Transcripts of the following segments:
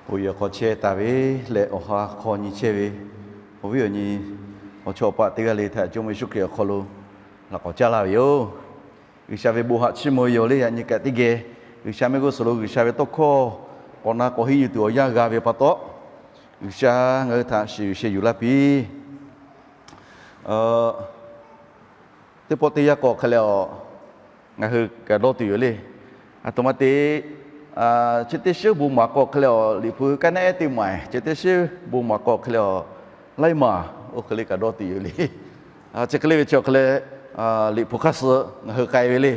Awˬ e awˬ hk'aw chehˇ taˍ ve leh awˬ ha hk'aw nyi chehˇ ve awˬ viˉ awˬ nyi, awˬ chawˇ awˬ paˆ teˇ g'aˇ le htaꞈ Jawˇmawˇ Yeˍsuˆ Hkriꞈ awˬ hk'aw lo laꞈ k'awꞈ caˉ laˇ ve yoˬ. G'uiˬsha ve bon haꞈ chiˇ mvuh ve yoˬ le. Yaꞈ nyi kaꞈ teˇ geh G'uiˬsha mehˆ g'uˇ suhˍ lo G'uiˬsha ve tawˇ hkawˇ k'awꞈ na k'awꞈ henˇ yuˬ tuˬ awˬ yanˇ g'a ve pa taw, G'uiˬsha ngaˬ hui htaꞈ shiˍ yuˬ sheh yuˬ laˇ piˇ. Teˇ pawˆ teˇ yanˇ k'o hk'e leh awˬ, ngaˬ hui kaꞈ dawˇ tuˬ yoˬ le. Aˬ htoꞈ ma te, chi teˇ shiˉ bon maˍ k'o hk'e leh awˬ, Liꞈ hpu kaˉ naˆ ehˉ teˇ maˍ, chi teˇ shiˉ bon maˍ k'o hk'e leh awˬ, laiˉ maˍ oˇ hk'e le kaꞈ dawˇ tuˬ yoˬ le. Chi hk'e le ve chi awˬ hk'e leh, Liꞈ hpu hk'aˇ suh ngaˬ hui k'ai ve le.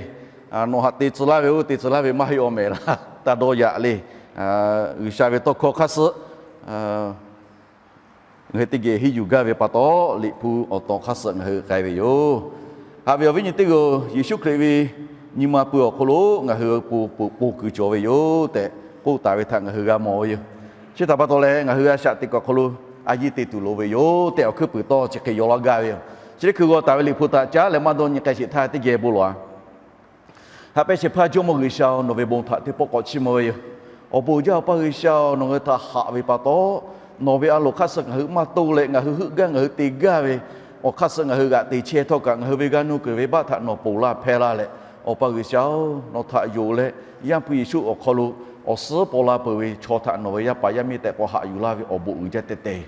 Nawˬ haꞈ te tcuh laˇ ve oˇ te tcuh laˇ ve maˇ heˆ awˬ mehˍ laˇ, taˇ dawˇ yaꞈ le. G'uiˬsha ve tawˇ hkawˇ hk'aˇ suh ngaˬ hui teˇ geh henˇ yuˬ gaˇ ve pa taw, Liꞈ hpu awˬ tawˍ hk'aˇ suh ngaˬ hui k'ai ve yoˬ. Haꞈ ve awˬ viˉ nyi teˇ g'aˇ-oˬ, Yeˍsuˆ Hkriꞈ ve nyi ma pui awˬ hk'aw lo ngaˬ hui po po kuiˬ cawˬ ve yoˬ tehꞈ k'oˆ taˍ ve htaꞈ ngaˬ hui g'a mawˬ ve yoˬ. Chi htaꞈ pa taw leh, ngaˬ hui a shaꞈ teꞈ kuiˬ awˬ hk'aw lo a yiˇ te tuˬ loˍ ve yoˬ tehꞈ awˬ hkuiˉ puiˍ tawˇ chi hk'e yaw laˇ gaˇ ve yoˬ. Chi teˇ hkui g'aw taˍ ve Liꞈ hpu htaꞈ caˉ leh maˇ dawˇ nyi k'ai sheˍ htaˇ teˇ geh bon lawˬ-a. Haꞈ pehnˇ shehˍ hpaˇ Jawˇmawˇ G'uiˬsha-oˬ, nawˬ ve bon htaꞈ teˇ pawˆ k'awꞈ chiˇ mvuh ve yoˬ. Awˬ bon jaˇ Awˬ pa G'uiˬsha-oˬ, nawˬ hui htaꞈ haꞈ ve pa taw, nawˬ ve a loˍ hk'aˇ suh ngaˬ hui maˇ to leh ngaˬ hui heuˆ gaˇ ngaˬ hui te gaˇ ve awˬ hk'aˇ suh ngaˬ hui g'aꞈ te chehˇ htawˇ kaꞈ, ngaˬ hui ve g'aˇ nuˇ kuiˬ ve baˆ htaꞈ nawˬ ponˬ laˇ hpehˇ laˇ leh, Awˬ pa G'uiˬsha-oˬ, nawˬ htaꞈ yonˍ leh Yaˇ hpu Yeˍsuˆ awˬ hk'aw lo awˬ suhˉ paw la peuˬ ve chaw htaꞈ nawˬ ve yaˇ paˍ yaˇ miˇ tehꞈ k'awꞈ haꞈ yuˬ laˇ ve awˬ bon uiˍ jaˇ teh teh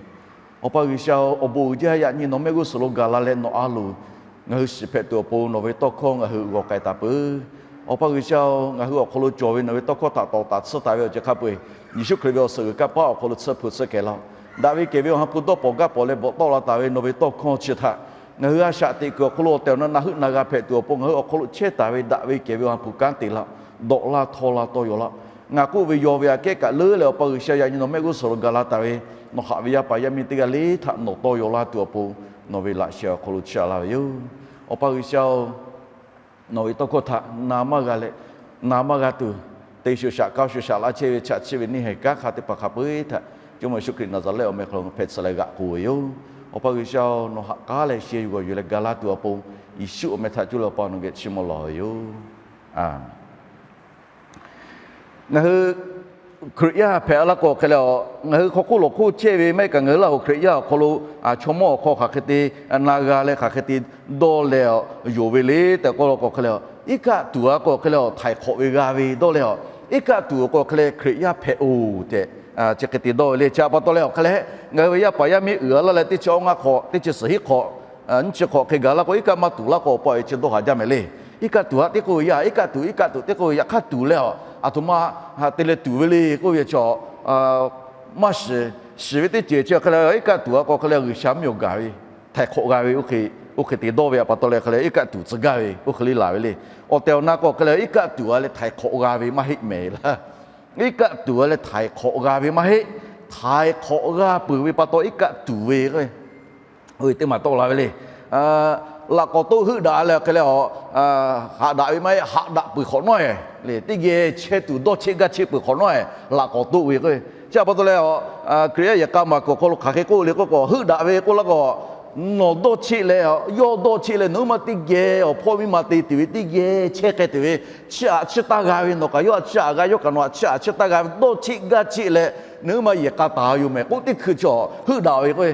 Awˬ pa G'uiˬsha-oˬ, awˬ bon uiˍ jaˇ. Yaꞈ nyi nawˬ mehˆ g'uˇ suhˍ lo gaˬ la leh nawˬ a loˍ ngaˬ hui shiˍ hpehꞈ tuˬ awˬ pon nawˬ ve tawˇ hkawˇ ngaˬ hui g'aw k'ai taˍ peuˬ. Awˬ pa G'uiˬsha-oˬ, ngaˬ hui awˬ hk'aw lo cawˬ ve nawˬ ve tawˇ hkawˇ htaꞈ tawˍ taˍ tsuhˇ taˍ ve awˬ ceuˬ hk'a peu-eˬ, Yeˍsuˆ Hkriꞈ ve awˬ suhˍ g'uiˬ kanˇ paˆ awˬ hk'aw lo tsuhˇ hpu tsuhˇ kehˬ laˇ-oˆ. Daꞈ ve kehˬ ve awˬ ha hpu dawˇ pawnˍ gaˇ pawnˍ leh bvuhꞈ tawˆ la taˍ ve nawˬ ve tawˇ hkawˇ chi htaꞈ ngaˬ hui a shaꞈ teꞈ kuiˬ awˬ hk'aw lo awˬ tehˬ awˬ na na heuˆ na g'a hpehꞈ tuˬ awˬ pon ngaˬ hui awˬ hk'aw lo chehˇ taˍ ve daꞈ ve kehˬ ve awˬ ha hpu kanˉ te laˇ-oˆ. Dawꞈ laˇ htawˇ laˇ tawˇ yaw laˇ-oˆ. Ngaˬ k'oˆ ve yaw ve aꞈ kehˉ kaꞈ leuˉ leh Awˬ pa G'uiˬsha yaꞈ nyi nawˬ mehˆ g'uˇ suhˍ lo gaˬ la taˍ ve nawˬ haꞈ ve yaˇ paˍ yaˇ miˇ teˇ g'aˇ le htaꞈ nawˬ tawˇ yaw laˇ tuˬ awˬ pon nawˬ ve laꞈ sheh awˬ hk'aw lo chiˇ aꞈ laˇ ve yoˬ. Awˬ pa G'uiˬsha-oˬ, nawˬ ve tawˇ hkawˇ htaꞈ na maˇ g'a leh, na maˇ g'a tuˬ, te shuˍ shaꞈ kaˇ shuˍ shaꞈ laˇ chehˇ ve chaꞈ chiˇ ve neˇ haiˬ kanˉ hk'a teˇ hpaˍ hk'a peu-eˬ htaꞈ Jawˇmawˇ Yeˍsuˆ Hkriꞈ Naˍzaˍrehˆ awˬ meh hk'aw lo hpehꞈ tsuhꞈ leh g'aꞈ k'oˬ ve yoˬ. Awˬ pa G'uiˬsha-oˬ, nawˬ haꞈ k'aˉ leh sheh yuˬ g'awˬ yuˬ leh gaˬ la tuˬ awˬ pon Yeˍsuˆ awˬ meh htaꞈ cuˇ leh Awˬ pa nawˬ geh chiˇ mvuh lawˬ ve yoˬ. Ngaˬ hui Hkriꞈ yaˇ hpehꞈ la k'o hk'e leh, ngaˬ hui hk'aw hk'oˆ lawˬ hk'oˆ chehˇ ve maˇ heˆ kaꞈ ngaˬ hui Laˇ huˍ Hkriꞈ yaˇ awˬ hk'aw lo chaw mawˇ awˬ hk'aw hk'aˬ hk'e te na g'a leh hk'aˬ hk'e te dawˇ leh yonˍ ve le tehꞈ k'oˆ law k'o hk'e leh, iˉ kaˆ tuˬ a k'o hk'e leh htaiˍ hk'awꞈ ve g'a ve dawˇ leh, iˉ kaˆ tuˬ a k'o hk'e leh Hkriꞈ yaˇ hpehꞈ-oˬ tehꞈ chi hk'e te dawˇ ve le. Chi htaꞈ pa taw leh awˬ hk'e leh ngaˬ hui ve yaˇ paˍ yaˇ miˇ uiˍ a laˇ leh teˇ chi awˇ ngaˇ hk'awꞈ teˇ chi suhˍ hiˉ hk'awꞈ nyiˇ chi hk'awꞈ hk'e gaˬ la k'o, iˉ kaˆ maˇ tuˬ laˇ k'o, awˬ pa awˬ e chi dawˇ haˍ jaˇ mehˍ le. Iˉ kaˆ tuˬ haꞈ teˇ k'oˆ ve yaˇ, iˉ kaˆ tuˬ iˉ kaˆ tuˬ teˇ k'oˆ ve yaꞈ hk'aˇ tuˬ leh, aˬ htoꞈ ma te leh tuˬ ve le k'oˆ ve chaw maˇ shiˍ. Shiˍ ve teˇ ceuˬ chi hk'e leh, iˉ kaˆ tuˬ a k'o hk'e leh G'uiˬsha mvuhˇ miˬ awˬ gaˬ ve htaiˍ hk'awꞈ g'a ve, oˇ hk'e te dawˇ ve htaꞈ pa taw leh hk'e leh iˉ kaˆ tuˬ tcuh gaˇ ve oˇ hk'e le laˬ ve le. Awˬ tehˬ awˬ na k'o hk'e leh iˉ kaˆ tuˬ a leh htaiˍ hk'awꞈ g'a ve maˇ heˆ mehˍ laˇ. Iˉ kaˆ tuˬ a leh htaiˍ hk'awꞈ g'a ve maˇ heˆ. Htaiˍ hk'awꞈ g'a peuˬ ve pa taw iˉ kaˆ tuˬ ve k'o, oˇ ve teˇ maˬ tawˆ la ve le. Laꞈ k'awꞈ toˆ heuˆ daꞈ leh hk'e leh, haꞈ daꞈ ve maˇ heˆ, haꞈ daꞈ peuˬ hk'awꞈ nawˉ-e le. Teˇ geh chehˇ tuˬ dawˇ cheˆ gaˇ cheˆ peuˬ hk'awꞈ nawˉ-e laꞈ k'awꞈ toˆ ve k'o, chi htaꞈ pa taw leh, Hkriꞈ yaˇ yehˬ k'a maˬ kuiˬ awˬ hk'aw lo hk'aˬ hk'e k'oˆ le k'oˆ k'o, heuˆ daꞈ ve k'oˆ laˇ k'o, nawˬ dawˇ cheˆ leh, yawˇ dawˇ cheˆ leh nawˬ hui maˇ teˇ geh awˬ hpawˇ miˇ ma te tuˬ ve teˇ geh chehˇ k'ai tuˬ ve, chiˇ aꞈ chiˇ taˇ g'a ve, nawˬ kaꞈ yawˇ htaꞈ chiˇ aꞈ g'a, yawˇ kaꞈ nawˬ htaꞈ chiˇ aꞈ chiˇ taˇ g'a ve, dawˇ cheˆ gaˇ cheˆ leh nawˬ hui maˇ yehˬ k'a taˍ yoˬ mehˍ k'oˆ teˇ hkui chi heuˆ daꞈ ve k'o,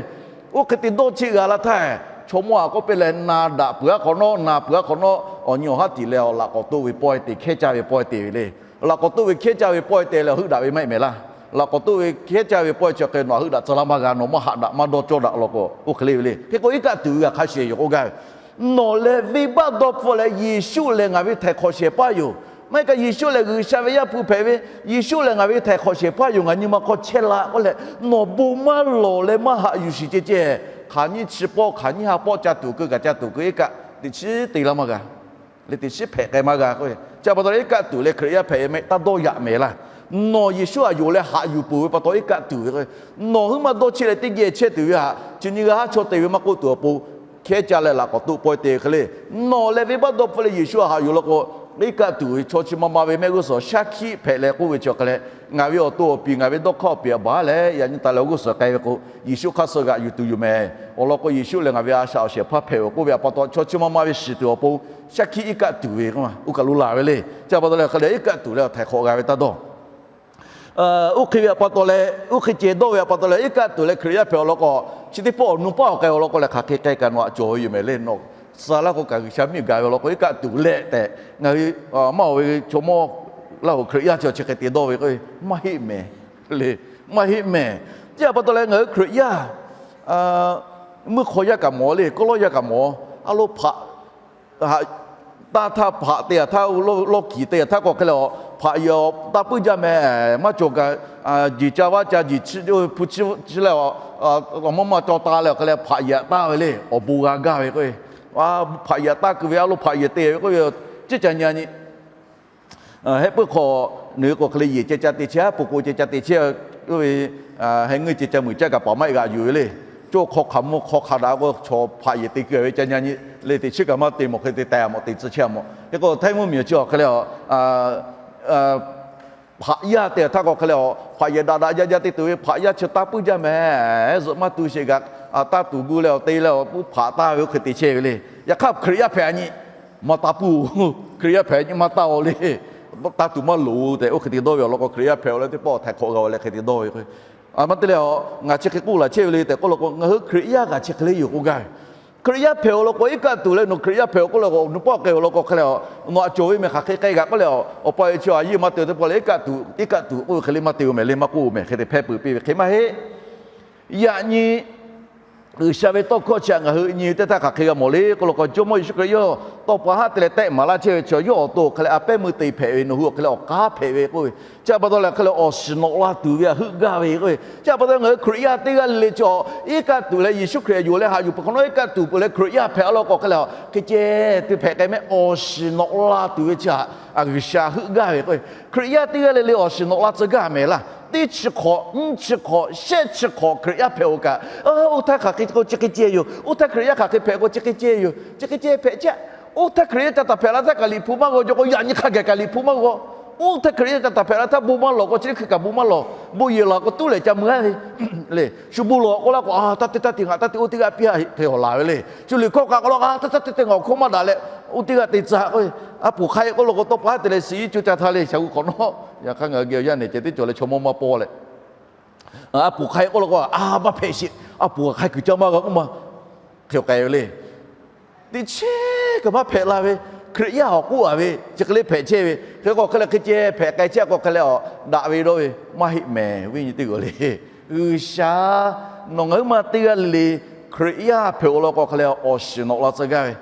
oˇ hk'e te dawˇ cheˆ g'a laˇ htaˇ, chaw mawˇ aꞈ k'oˆ piˇ leh na daꞈ peuˬ a hk'awꞈ nawˉ, na peuˬ a hk'awꞈ nawˉ, awˬ nyi awˬ haˉ tiꞈ leh awˬ laꞈ k'awꞈ toˆ ve pawehˇ te, hkehˉ caˇ ve pawehˇ te ve le. Laꞈ k'awꞈ toˆ ve hkehˉ caˇ ve pawehˇ te leh heuˆ daꞈ ve maˇ heˆ mehˍ laˇ. Laꞈ k'awꞈ toˆ ve hkehˉ caˇ ve pawehˇ chi hk'e nawˬ htaꞈ heuˆ daꞈ tcuh laˇ maˇ g'a, nawˬ maˇ haꞈ daꞈ maˇ dawˇ cawˇ daꞈ law k'o, oˇ hk'e le ve le. Hk'e k'o iˉ kaˆ tuˬ ve g'a hk'a shuˍ yoˬ k'oˆ gaˇ ve, nawˬ lehˬ venˇbaˆ dawˇ hpfuhˆ leh Yeˍsuˆ lehˬ ngaˬ ve htaiˍ hk'awꞈ shehˍ hpaˇ yoˬ. Maˇ heˆ kaꞈ Yeˍsuˆ lehˬ G'uiˬsha ve Yaˇ hpu hpehꞈ ve, Yeˍsuˆ lehˬ ngaˬ ve htaiˍ hk'awꞈ shehˍ hpaˇ yoˬ, ngaˬ nyi ma hk'aw chehˇ la k'oˆ leh, nawˬ bon maˇ lawˬ leh maˇ haꞈ yuˬ shiˍ ceh ceh, hk'aˬ nyiˇ chi pawˆ hk'aˬ nyiˇ ha pawˆ ca tuˬ keu kaꞈ ca tuˬ keu iˉ kaˆ teꞈ chiˉ te laˇ maˇ g'a. Leh teꞈ chiˉ hpehꞈ k'ai maˇ g'a k'o, chi pa taw leh iˉ kaˆ tuˬ leh Hkriꞈ yaˇ hpehꞈ mehˆ taˇ dawˇ yaꞈ mehˍ laˇ. Nawˬ Yeˍsuˆ htaꞈ yonˍ leh haꞈ yuˬ peuˬ ve pa taw iˉ kaˆ tuˬ ve k'o, nawˬ hui maˇ dawˇ cheˆ leh teˇ geh chehˇ tuˬ ve htaꞈ chi nyi g'a haˉ chaw te ve maˇ k'oˆ tuˬ awˬ pon, hkehˉ caˇ leh laꞈ k'awꞈ toˆ pawehˇ te hk'e le. Nawˬ lehˬ venˇbaˆ dawˇ hpfuhˆ leh Yeˍsuˆ htaꞈ haꞈ yuˬ law k'o, iˉ kaˆ tuˬ ve chaw chi ma ma ve mehˆ g'uˇ suhˍ shaˉ hkiˆ hpehꞈ leh k'oˆ ve chi hk'e leh, ngaˬ ve awˬ to awˬ piˍ ngaˬ ve dawˇ hk'aˇ awˬ piˍ a baˬ leh yaꞈ nyi taˍ leh awˬ g'uˇ suhˍ k'ai ve k'o, Yeˍsuˆ hk'aˇ suh g'aꞈ yuˬ tuˬ yoˬ mehˍ. Awˬ lawn k'o Yeˍsuˆ lehˬ ngaˬ ve a shaꞈ awˬ shehˍ hpaˇ hpehꞈ ve k'oˆ ve htaꞈ pa taw chaw chi ma ma ve shiˍ tuˬ awˬ pon, shaˉ hkiˆ iˉ kaˆ tuˬ ve k'o, oˇ kaˬ lo laˬ ve le. Chi pa taw leh hk'e leh iˉ kaˆ tuˬ leh htaiˍ hk'awꞈ g'a ve taˇ dawˇ Oˇ hk'e ve pa taw leh, oˇ hk'e ceh dawˇ ve pa taw leh, iˉ kaˆ tuˬ leh Hkriꞈ yaˇ hpehꞈ awˬ lawn k'o, chi teˇ pawˆ awˬ nu paˆ awˬ k'ai awˬ lawn k'o leh hk'aˬ hk'e k'ai kaꞈ nawˬ haꞈ cawˬ ve yoˬ mehˍ le. Nawˬ suh laˇ k'o kaꞈ G'uiˬsha miˬ gaˬ ve awˬ lawn k'o, iˉ kaˆ tuˬ leh tehꞈ ngaˬ hui maˇ oˬ ve chaw mawˇ Laˇ huˍ Hkriꞈ yaˇ chi chi hk'e te dawˇ ve k'o, maˇ heˆ mehˍ le. Maˇ heˆ mehˍ. Chi htaꞈ pa taw leh ngaˬ hui Hkriꞈ yaˇ mvuhˇ hk'aw yaˇ kaꞈ mawˬ le, kawˆ lawˇ yaˇ kaꞈ mawˬ. A lo hpaꞈ taˇ htaˇ hpaꞈ te yaꞈ htaˇ, lawˇ kiˍ te yaꞈ htaˇ k'o hk'e leh, hpaꞈ yehˬ taˇ puiˉ jaˇ mehˍ. Maˇ cawˬ kaꞈ, jeˬ ca vaˇ ca jeˬ chi hpu chi leh, awˬ maˇ maˇ caw ta leh awˬ hk'e leh hpaꞈ yehˬ taˇ ve le. Awˬ bon g'a gaˇ ve k'o, hpaꞈ yehˬ taˇ keu ve a lo hpaꞈ yehˬ te ve k'o, ceˇ ca nyi nyi Hehˆ puiˉ hk'aw, nawˬ hui k'o hk'e le yehˬ ceh ca te chehˇ, po k'o ceh ca te chehˇ, oˇ ve heh ngeuˇ ceh ca muiˬ caˇ kaꞈ paˍ maˇ heˆ g'aꞈ yuˬ ve le. Cawˇ hk'aw hk'aˬ mvuhˇ hk'aw hk'a daꞈ k'o chaw hpaꞈ yehˬ te keu ve ca nyi nyi le. Teꞈ chiˉ kaꞈ maˇ te mawˬ, hk'e te teh mawˬ, teꞈ tcuh chehˇ mawˬ. Hk'e k'o Htaiˇ mvuhˇmiˬ chi awˬ hk'e le, hpaꞈ yaˇ te htaˇ k'o hk'e le, hpaꞈ yehˬ daꞈ daꞈ jaˇ jaˇ te tuˬ ve hpaꞈ yaˇ chi taˇ puiˉ jaˇ mehˍ. Zuhꞈ maˇ tu sheˍ kaꞈ, taˇ tuˬ gu leh awˬ te leh awˬ puˉ hpaꞈ taˇ ve oˇ hk'e te chehˇ ve le. Yaꞈ hk'aˇ Hkriꞈ yaˇ hpehꞈ a nyi, maˇ taˇ puˇ. Hkriꞈ yaˇ hpehꞈ a nyi maˇ taˇ-oˬ le. Taˇ tuˬ maˇ loˍ tehꞈ oˇ hk'e te dawˇ ve awˬ lawn k'o, Hkriꞈ yaˇ hpehꞈ-oˬ leh teˇ pawˆ htaiˍ hk'awꞈ g'a-oˬ leh hk'e te dawˇ ve k'o, a maˇ te leh a, ngaˬ chi hk'e k'oˆ laˬ chehˇ ve le tehꞈ k'oˆ law k'o, ngaˬ hui Hkriꞈ yaˇ g'a chi hk'e le yoˬ k'oˆ gaˇ ve. Hkriꞈ yaˇ hpehꞈ-oˬ law k'o, iˉ kaˆ tuˬ leh nawˬ Hkriꞈ yaˇ hpehꞈ-oˬ k'oˆ leh k'o, nawˬ paˆ k'ai-oˬ law k'o hk'e le, nawˬ haꞈ cawˬ ve mehˍ, hk'aˬ hk'e k'ai g'aꞈ k'oˆ leh, awˬ pa ve chi a yiˇ maˇ te teˇ pawˆ leh iˉ kaˆ tuˬ, iˉ kaˆ tuˬ k'oˆ ve hk'e le maˇ te-oˬ mehˍ le, maˇ k'oˆ-oˬ mehˍ, hk'e te hpehˇ peuˬ piˇ ve hk'e maˇ heˆ. Yaꞈ nyi G'uiˬsha ve tawˇ hkawˇ chi htaꞈ ngaˬ hui nyi teˇ htaˇ hk'aˬ hk'e g'a mawˬ le k'oˆ law k'o, Jawˇmawˇ Yeˍsuˆ Hkriꞈ yawˇ tawˇ pa haˉ te leh tehˆ maˍ laˇ chehˇ ve chi yawˇ awˬ to hk'e leh a pehˉ meuˇ te hpehꞈ ve, nawˬ hui awˬ hk'e leh awˬ k'aˉ hpehꞈ ve k'oˆ ve, chi htaꞈ pa taw leh hk'e leh awˬ shiˍ nawꞈ la tuˬ ve htaꞈ heuˆ gaˇ ve k'oˆ ve, chi htaꞈ pa taw ngaˬ hui Hkriꞈ yaˇ teˇ g'aˇ le le chi iˉ kaˆ tuˬ leh Yeˍsuˆ Hkriꞈ yonˍ leh haꞈ yuˬ peuˬ hk'awꞈ nawˉ iˉ kaˆ tuˬ peuˬ leh Hkriꞈ yaˇ hpehꞈ-oˬ law k'o hk'e leh, hk'e ceh te hpehꞈ k'ai mehˍ, awˬ shiˍ nawꞈ la tuˬ ve chi htaꞈ G'uiˬsha heuˆ gaˇ ve k'oˆ ve. Hkriꞈ yaˇ teˇ g'aˇ le le awˬ shiˍ nawꞈ la tcuh gaˇ mehˍ laˇ. Teˇ chi hk'awꞈ, nyiˇ chi hk'awꞈ, shehˆ chi hk'awꞈ Hkriꞈ yaˇ hpehꞈ-oˬ kaꞈ, oˇ htaˇ hk'aˬ hk'e k'o chi hk'e ceh yoˬ, oˇ htaˇ Hkriꞈ yaˇ hk'aˬ hk'e hpehꞈ k'o chi hk'e ceh yoˬ, chi hk'e ceh hpehꞈ chehˇ. Oˇ htaˇ Hkriꞈ yaˇ ca taˍ hpehꞈ la htaˇ kaꞈ Liꞈ hpu maˇ g'aw jaw k'o, yaꞈ nyi hk'a gaˬ kaꞈ Liꞈ hpu maˇ g'aw. Oˇ htaˇ Hkriꞈ yaˇ ca taˍ hpehꞈ la htaˇ bon maˇ lawˬ k'o, chi hkui kaꞈ bon maˇ lawˬ. Bon yehˬ laˬ k'o tuˉ leh ca mui-a ve le. Shu bon lawˬ k'oˆ laˇ k'o, a taˇ te taˇ te ngaˬ taˇ te oˇ teˇ g'aˇ piˇ-a hk'e awˬ laˬ ve le. Shu liꞈ hkawˇ k'a k'oˆ laˇ k'o, a taˇ taˇ te te ngaˬ awˬ hkawˇ maˇ daꞈ leh, oˇ teˇ g'aˇ te tcuh k'o, a poˬ hk'a hk'e k'oˆ law k'o, tawˇ pa haˉ te leh suh iˉ cuˇ ca htaˇ le, shaˍ g'u hk'awꞈ nawˉ. Yaꞈ hk'aˇ ngaˬ hui geh awˬ yanˇ nehˬ ceh teˇ cawˬ leh chaw mawˇ maˇ paw leh, a poˬ hk'a hk'e k'oˆ law k'o, a maˇ hpehꞈ sheˍ, a poˬ hk'a hk'e kuiˬ caˇ maˇ g'a k'oˆ ma, hk'e k'ai ve le. Teˇ chehˇ kaꞈ maˇ hpehꞈ la ve, Hkriꞈ yaˇ awˬ k'oˆ-a ve chi hk'e le hpehꞈ chehˇ ve, hk'e k'o hk'e leh hk'e ceh hpehꞈ k'ai chehˇ k'o hk'e leh a, daꞈ ve dawˇ ve maˇ heˆ mehˍ. Viˉ nyi teˇ g'aˇ le, G'uiˬsha nawˬ ngaˬ huiˉ ma teˇ g'aˇ le le Hkriꞈ yaˇ hpehꞈ-oˬ law k'o hk'e leh awˬ shiˍ nawꞈ la tcuh gaˇ ve.